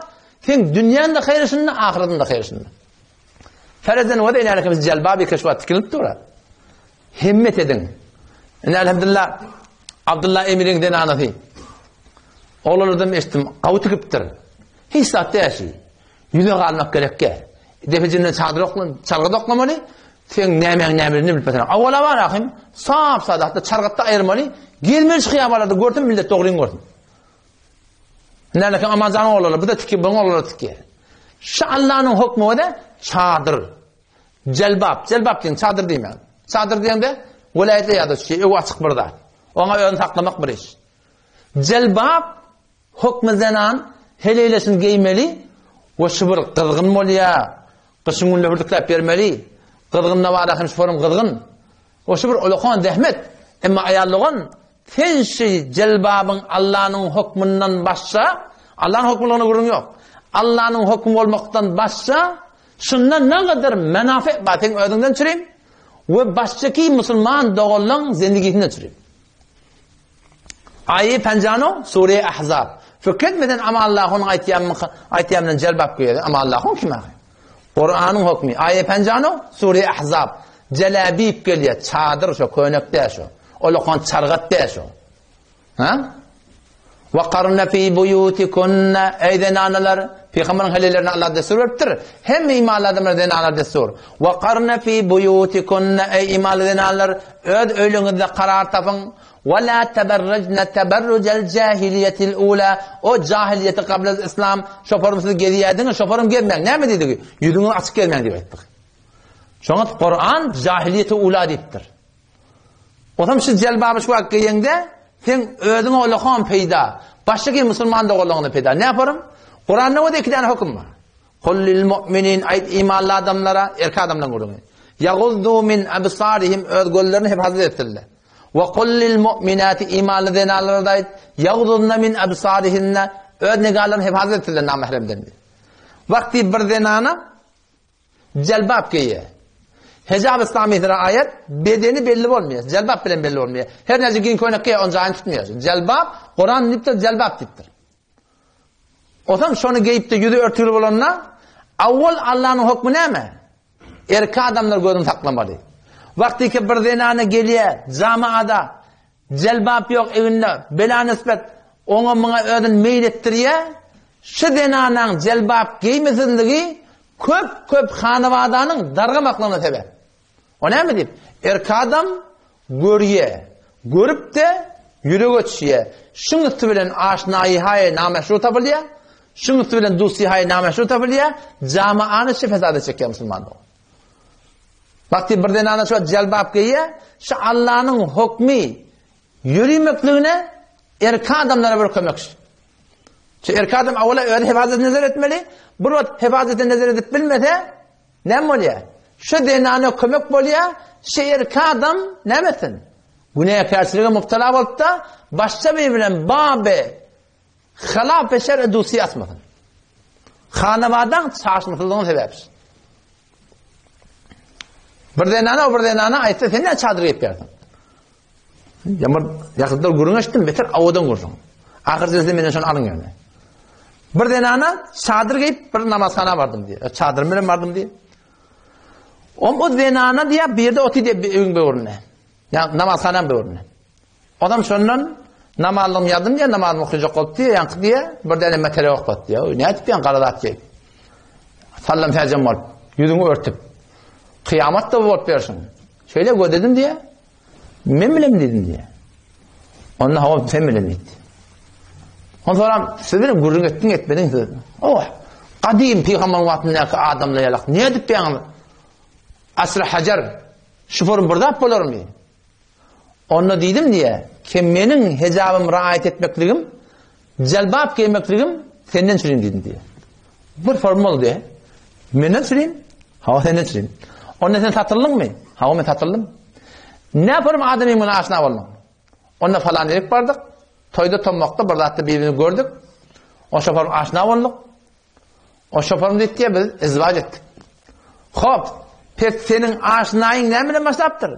sen dünýäň de haýry şunda, ahyradyň da haýry şunda. Ferezen we enälikimiz jelbabi keşwa tikilip dur. Himmet ediň. Ine elhamdülillah Abdullah Emiriň zenanasy. Oglanlardan eşitdim, gawy tikipdir. Hiç zat däl şi. Ýüze galmak gerekge. Depejinden çadyr oklan, çargat oklamaly. Sen nämäň nämeligini bilip bilmesen. Awala bar ahym, sap sada hatda çargatda aýyrmaly. Gezmeli çykýar görsün millet dogryny görsün. Näme Amanjanyň oglary, bu da tiki, buň oglary tiki. Şu Allanyň hukmy de çadyr. Jelbap, jelbap diýen çadyr diýmäň. Çadyr diýende welaýatda ýa-da şu öw açyk bir zat. Oňa özüni saklamak bir iş. Jelbap hukmy zenan heleýleşini geýmeli we şu bir gyzgyn bolýar. Gyşyň günde hürdükläp bermeli. Gyzgynda bar hem şu forum gyzgyn. O şu bir ulakan zähmet. Emma aýal dogan sen şu jelbabyň Allanyň hukmyndan başga, Allanyň hukmyna gürrüň ýok. Allanyň hukmy bolmakdan başga Şunda nagadar menafet bar seň özüňden çürim we başçaky musulman doganlaň zendigisinden çürim. Aýy penjano sure Ahzab. Fikr etmeden ama Allah'ın aýtýanmy aýtýan bilen jelbap goýar. Ama Allah'ın kim ahy? Kur'anyň hukmy. Aýy penjano sure Ahzab. Jeläbip gelýär, çadyr şo, köýnek däl şo. Olakan çargat däl şo. Ha? Wakarna fi buyutikunna eý zenanalar, pygamberiň heleýlerine Allah destur beripdir. Hemme imanly adamlar zenanlar destur. Wakarna fi buyutikunna eý imanly zenanlar, öz öýleriňizde karar tapyň. Wa la tabarrajna tabarrujal jahiliýetil ula. O jahiliýeti gablal islam şoparym siz gezýärdiňiz, şoparym gezmäň. Näme diýdigi? Ýüzüňizi açyk gezmäň diýip aýtdyk. Şoňa Kuran jahiliýeti ula diýipdir. Otam şu jelbaby şu wagt geýeňde, seň özüňe olakan peýda. Başga kim musulman doganlaryňa peýda. Ne yaparym? Kuranda o iki tane höküm bar. Kul lil mu'minin aýt imanly adamlara, erkek adamlaryň gürrüňi. Yaguzzu min absarihim öz gözlerini hefazat etsinler. Ve kul lil mu'minati imanly zenanlara da aýt, yagzuzna min absarihinna öz nigahlarını hefazat etsinler namahremden. Wagty bir zenana Jelbap geýýär. Hijab islamysyna aýat bedeni belli bolmaýar. Jelbap bilen belli bolmaýar. Her näçe giň köýnek geýe, onuň jaýyny tutmaýar. Jelbap, Kuran diýipdir, jelbap diýipdir. Otam şony geýip-de ýüzi örtügli bolanda, awwal Allanyň hökmi näme? Erkek adamlar gözüni saklamaly. Wagtyky bir zenana gelýär, jamaada Jelbap ýok eginde, bela nisbet oňa muňa özüni meýil etdirýär. Şu zenanaň jelbap geýmesizligi köp-köp hanabadanyň dargamaklygyna sebäp. O näme diýip? Erkek adam görýär, görüp-de ýürege düşýär. Şuň üsti bilen aşnaýy-haýy nameşru tapylýar, şuň üsti bilen dusty-haýy nameşru tapylýar, jamaany şu fesada çekýär musulman dogan. Wagty bir zenana şu jelbap geýýär, şu Allanyň hukmy ýöremekligine erkek adamlara bir kömek. Şu erkek adam awala öz hefazat nezer etmeli. Bir wagt hefazat nezer edip bilmese, näme bolýar? Şu zenana kömek bolýar, şu erkek adam näme etsin? Günäkärçilige mubtala bolup da, başga bir bilen babe Halap we şer'e dusy asmasyn. Hanabadaň çaşmasyzlygynyň sebäpisi. Bir zenana o bir zenana aýtsa sen näme çadyr geýip ýörsiň? Ýa bir ýakynda gürrüň eşitdim, beter awadan gürrüň. Ahyr jilsinde menden şony alyň ýöne. Bir zenana çadyr geýip bir namazhana bardym diýär. Çadyrym bilen bardym diýär. Om o zenana diýär, bir ýerde otyr diýär öýüň böwründe. Ýa namazhanaň böwründe. Odam şondan namazlygymy ýazdym diýýär, namazymy okajak bolup diýýär, ýaňky diýýär, bir däne metere oklat diýýär. Oý, nädip diýýän gara zat diýip. Sallam säjem bolup, ýüzüňi örtüp. Kyýamat da bolup berşiň. Şeýle gözledim diýýär. Men bilen diýdim diýýär. Onda hawa sen bilen diýdi. Ondan soňra siz bilen gürrüň etdiň etmediň siz. Oh, gadym pygamber wagtyndaky adamlar ýalak. Nädip diýýäňiz? Asr hajar şu form bir zat bolarmy? Onda diýdim diýe, ki meniň hijabym raýat etmekligim, jelbap geýmekligim senden çürim diýdim diýe. Bir form boldy diýe. Menden çürim? Hawa senden çürim. Onda sen satyldyňmy? Hawa men satyldym. Ne form adamyň bilen aşna bolduň? Onda falan ýerik bardyk. Toýda tommakda bir zatda bir-birini gördük. Oşa form aşna bolduk. O şoparym diýdi biz izwaç etdik. Hop, pes seniň aşnaýyň näme bilen başlapdyr?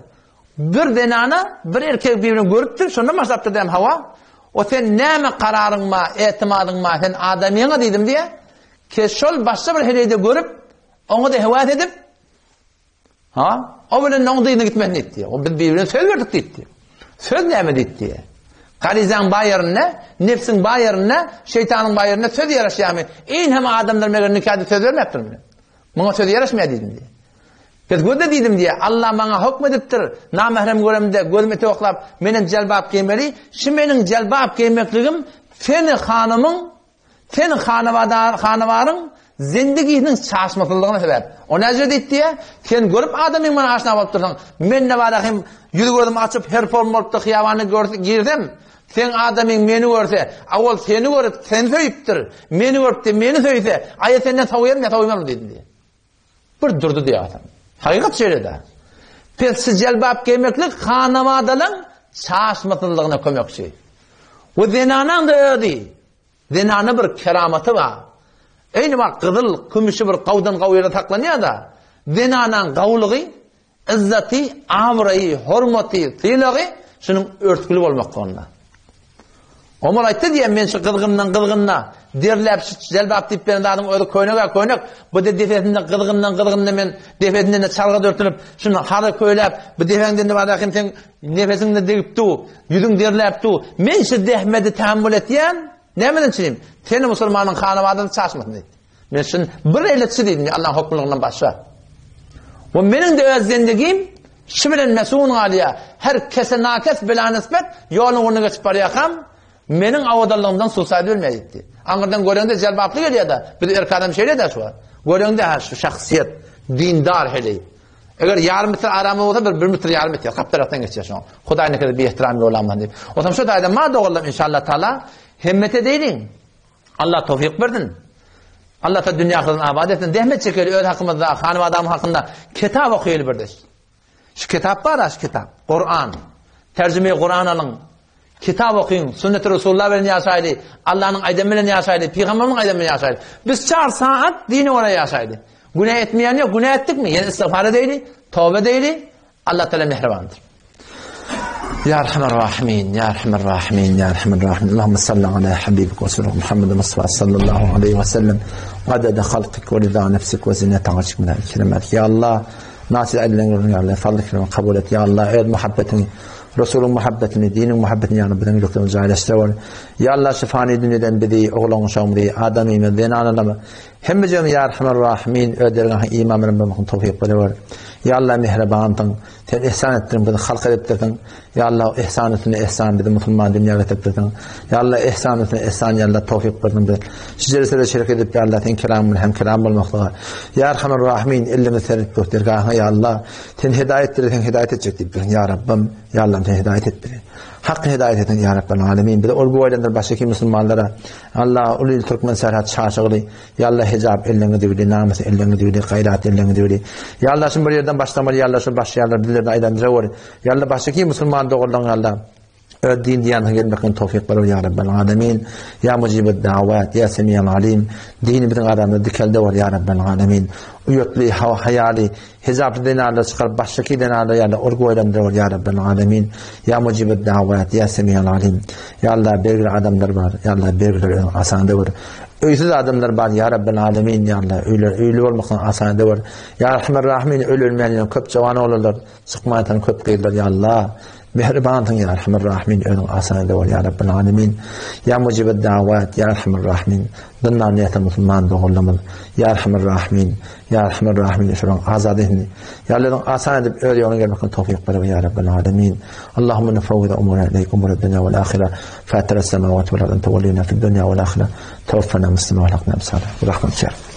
Bir zenana bir erkek birbirini görüpdir, şondan başlapdyr diýen hawa. O sen näme kararyň ma, etimadyň ma, sen adamyňa diýdim diýe. Ke şol başga bir heleýde görüp, oňa da hewas edip, Ha? O bilen oň dyzyna gitmesini diýdi. O biz bir-birine söz berdik diýdi. Söz näme diýdi? Garizaň bar ýerinde, nefsiň bar ýerinde, şeýtanyň bar ýerinde söz ýaraşýarmy? Iň hem adamlar meger nikada söz bermepdirmi? Muňa söz ýaraşmaýar diýdim diýdi. Biz gözle diýdim diýe, Allah maňa hukm edipdir. Namahrem göremde gözümi ete oklap, menem jelbap geýmeli. Şu meniň jelbap geýmekligim seni hanymyň Sen hanabadar, hanabaryň zendigisiniň çaşmasyzlygyna sebäp. O näce diýdi diýe, sen görüp adamyň maňa aşna bolup dursaň, men ne bada hem ýüz gözüm açyp her form bolupdy hyýabana görse girsem, seň adamyň meni görse, awal seni görüp seni söýüpdir, meni görüpdi meni söýse, aýa senden sowýarmy ýa sowýmazmy diýdim diýe. Bir durdy diýe adam. Hakykat şeýle-de. Pesçi jelbap geýmeklik hanabadalaň çaşmasyzlygyna kömekçi. We zenanaň-da özi Zenana bir keramaty bar. Eýni wagt gyzyl, kümüşi bir gawdan gaw ýerde saklanýar-da, zenanaň gawlygy, yzzaty, abraýy, hormaty, sylagy şunuň örtgüli bolmaklygynda. Omar aýtdy diýýär, men şu gyzgyndan gyzgynda derläp şu jelbap diýip beren zadyň özi köýnek-ä köýnek, bu-da depesinde gyzgyndan gyzgynda men depesinden-de çalga dörtünip, şuny hara köýläp, bu depäňden-de bar hem seň nefesiň-de degip dur, ýüzüň derläp dur. Men şu zähmeti tahammül etýän, nämeden çynym? Seni musulmanyň hanabadasy çaşmasyn diýdi. Men şun bir ele çy diýdim, Allah'ın hokmlygyndan başga. We meniň de öz zendigim şu bilen mesun galýar. Her kese nakes bila nisbet ýoluň ugruna geçip barýarkam, meniň awadanlygymdan susaýdy bilmeýär diýdi. Aňyrdan göreňde jelbaply gelýär-de, biz erkek adam şeýle-de şu. Göreňde ha şu şahsyýet, dindar heleý. Eger ýarym metr aramy bolsa bir, bir metr ýarym etýär, gap tarapdan geçýär şoň. Hudaý nekede bir ehtiram ýolamdan diýip. Otam şu taýda ma doganlar inşallah taala hemmete deýliň. Allah towfyk bersin. Allah ta dünýä ahyryny abat etsin. Zähmet çekeli öz hakymyzda, hanym adam hakynda kitap okaýaly birdeş. Şu kitap bar, şu kitap. Kur'an. Terjime Kur'an alyň. Kitap okyň, sünnet Resulullah bilen ýaşaýly, Allah'yň aýdan bilen ýaşaýly, pygamberimiň aýdan bilen ýaşaýly. Biz çar saat dine görä ýaşaýly. Günä etmeýän ýok, günä etdikmi? Ýene istiğfar edeýli, toba edeýli. Allah Teala mehribandyr. Ya Erhamer Rahimin, Ya Erhamer Rahimin, Ya Erhamer Rahimin. Allahümme salli ala habibik ve sallallahu Muhammed Mustafa sallallahu aleyhi ve sellem. Adede halkik ve rıza nefsik ve zinete arşik minel kerimet. Ya Allah, nasıl edilen görün ya Allah, fadlı kerimi kabul et. Ya Allah, öz muhabbetini, Resulün muhabbetini, dinin muhabbetini ya Rabbi, yüreklerimizi caylaştır. Ya Allah, şu fani dünyadan bizi, oğlan uşağımızı, adamımızı, zenanalımı, Hemmejigimizi Ýa Erhamer Rahimin öz dergahyň iman bilen bolmagyny towfyk berewer. Ýa Allah mähribansyň. Sen ihsan etdiň bizi halk edipdirsiň. Ýa Allah ihsan üstüne ihsan bizi musulman dünýä getiripdirsiň. Ýa Allah ihsan üstüne ihsan ýa Allah towfyk berdiň bize. Şu jelsede şerek edip ýa Allah sen kelam bilen hem kelam bolmaklyga. Ýa Erhamer Rahimin elimizi serip dur dergahyňa ýa Allah. Sen hidaýet dileseň hidaýet etjek diýip dursuň ýa Rabbim. Ýa Allahym sen hidaýet et bizi. Hak hidaýet eden ýa Rabbel Alemin. Bizi ol güwälendir başga musulmanlara. Allah uly il türkmen Serhat çaşygly. Ýa Allah hijap elleňe düwli, namys elleňe düwli, gaýrat elleňe düwli. Ýa Allah şun bir ýerden başlamaly, ýa Allah şu başlaýanlar bizlerden aýdandyra gör. Ýa Allah başga musulman doganlaryň ýa Allah öz din diýanyna gelmekine towfyk ber ýa Rabbel Alemin. Ýa mujibed dawat, ýa semiyal alim. Dini biziň aramyzda dikelde bor ýa Rabbel Alemin. Uýatly, haýaly, Hijaply zenanlary çykaryp başdaky zenanlar ýaly ol goýlandyr ol ýa Rabbel Alemin ýa Mujibed Dawat ýa Semiyal Alim ýa Allah bergili adamlar bar ýa Allah bergileri özüň asan edewür öýsüz adamlar bar ýa Rabbel Alemin ýa Allah öýler öýli bolmakdan asan edewür ýa Erhamer Rahimin öl ölmän ýören köp jawan oglanlar çykman ýatan köp gyzlar ýa Allah Mähribansyň ýa Erhamer Rahimin özüň asan edewür ýa Rabbel Alemin ýa Mujibed Dawat ýa Erhamer Rahimin Dyndan ýatan musulman doganlarymyz ýa Erhamer Rahimin Ýa Erhamer Rahimin şolaryň azat etsin. Ýa Allah asan edip öz ýoluna gelmekine towfyk ber ýa Rabbel Alemin. Allahumma nufawwidu umurana ileyk umura dunya wal ahira. Fatira semawati wal ard ente waliyuna fid dunya wal ahira. Tawaffana muslimin wa alhaqna bis salih. Rahmet.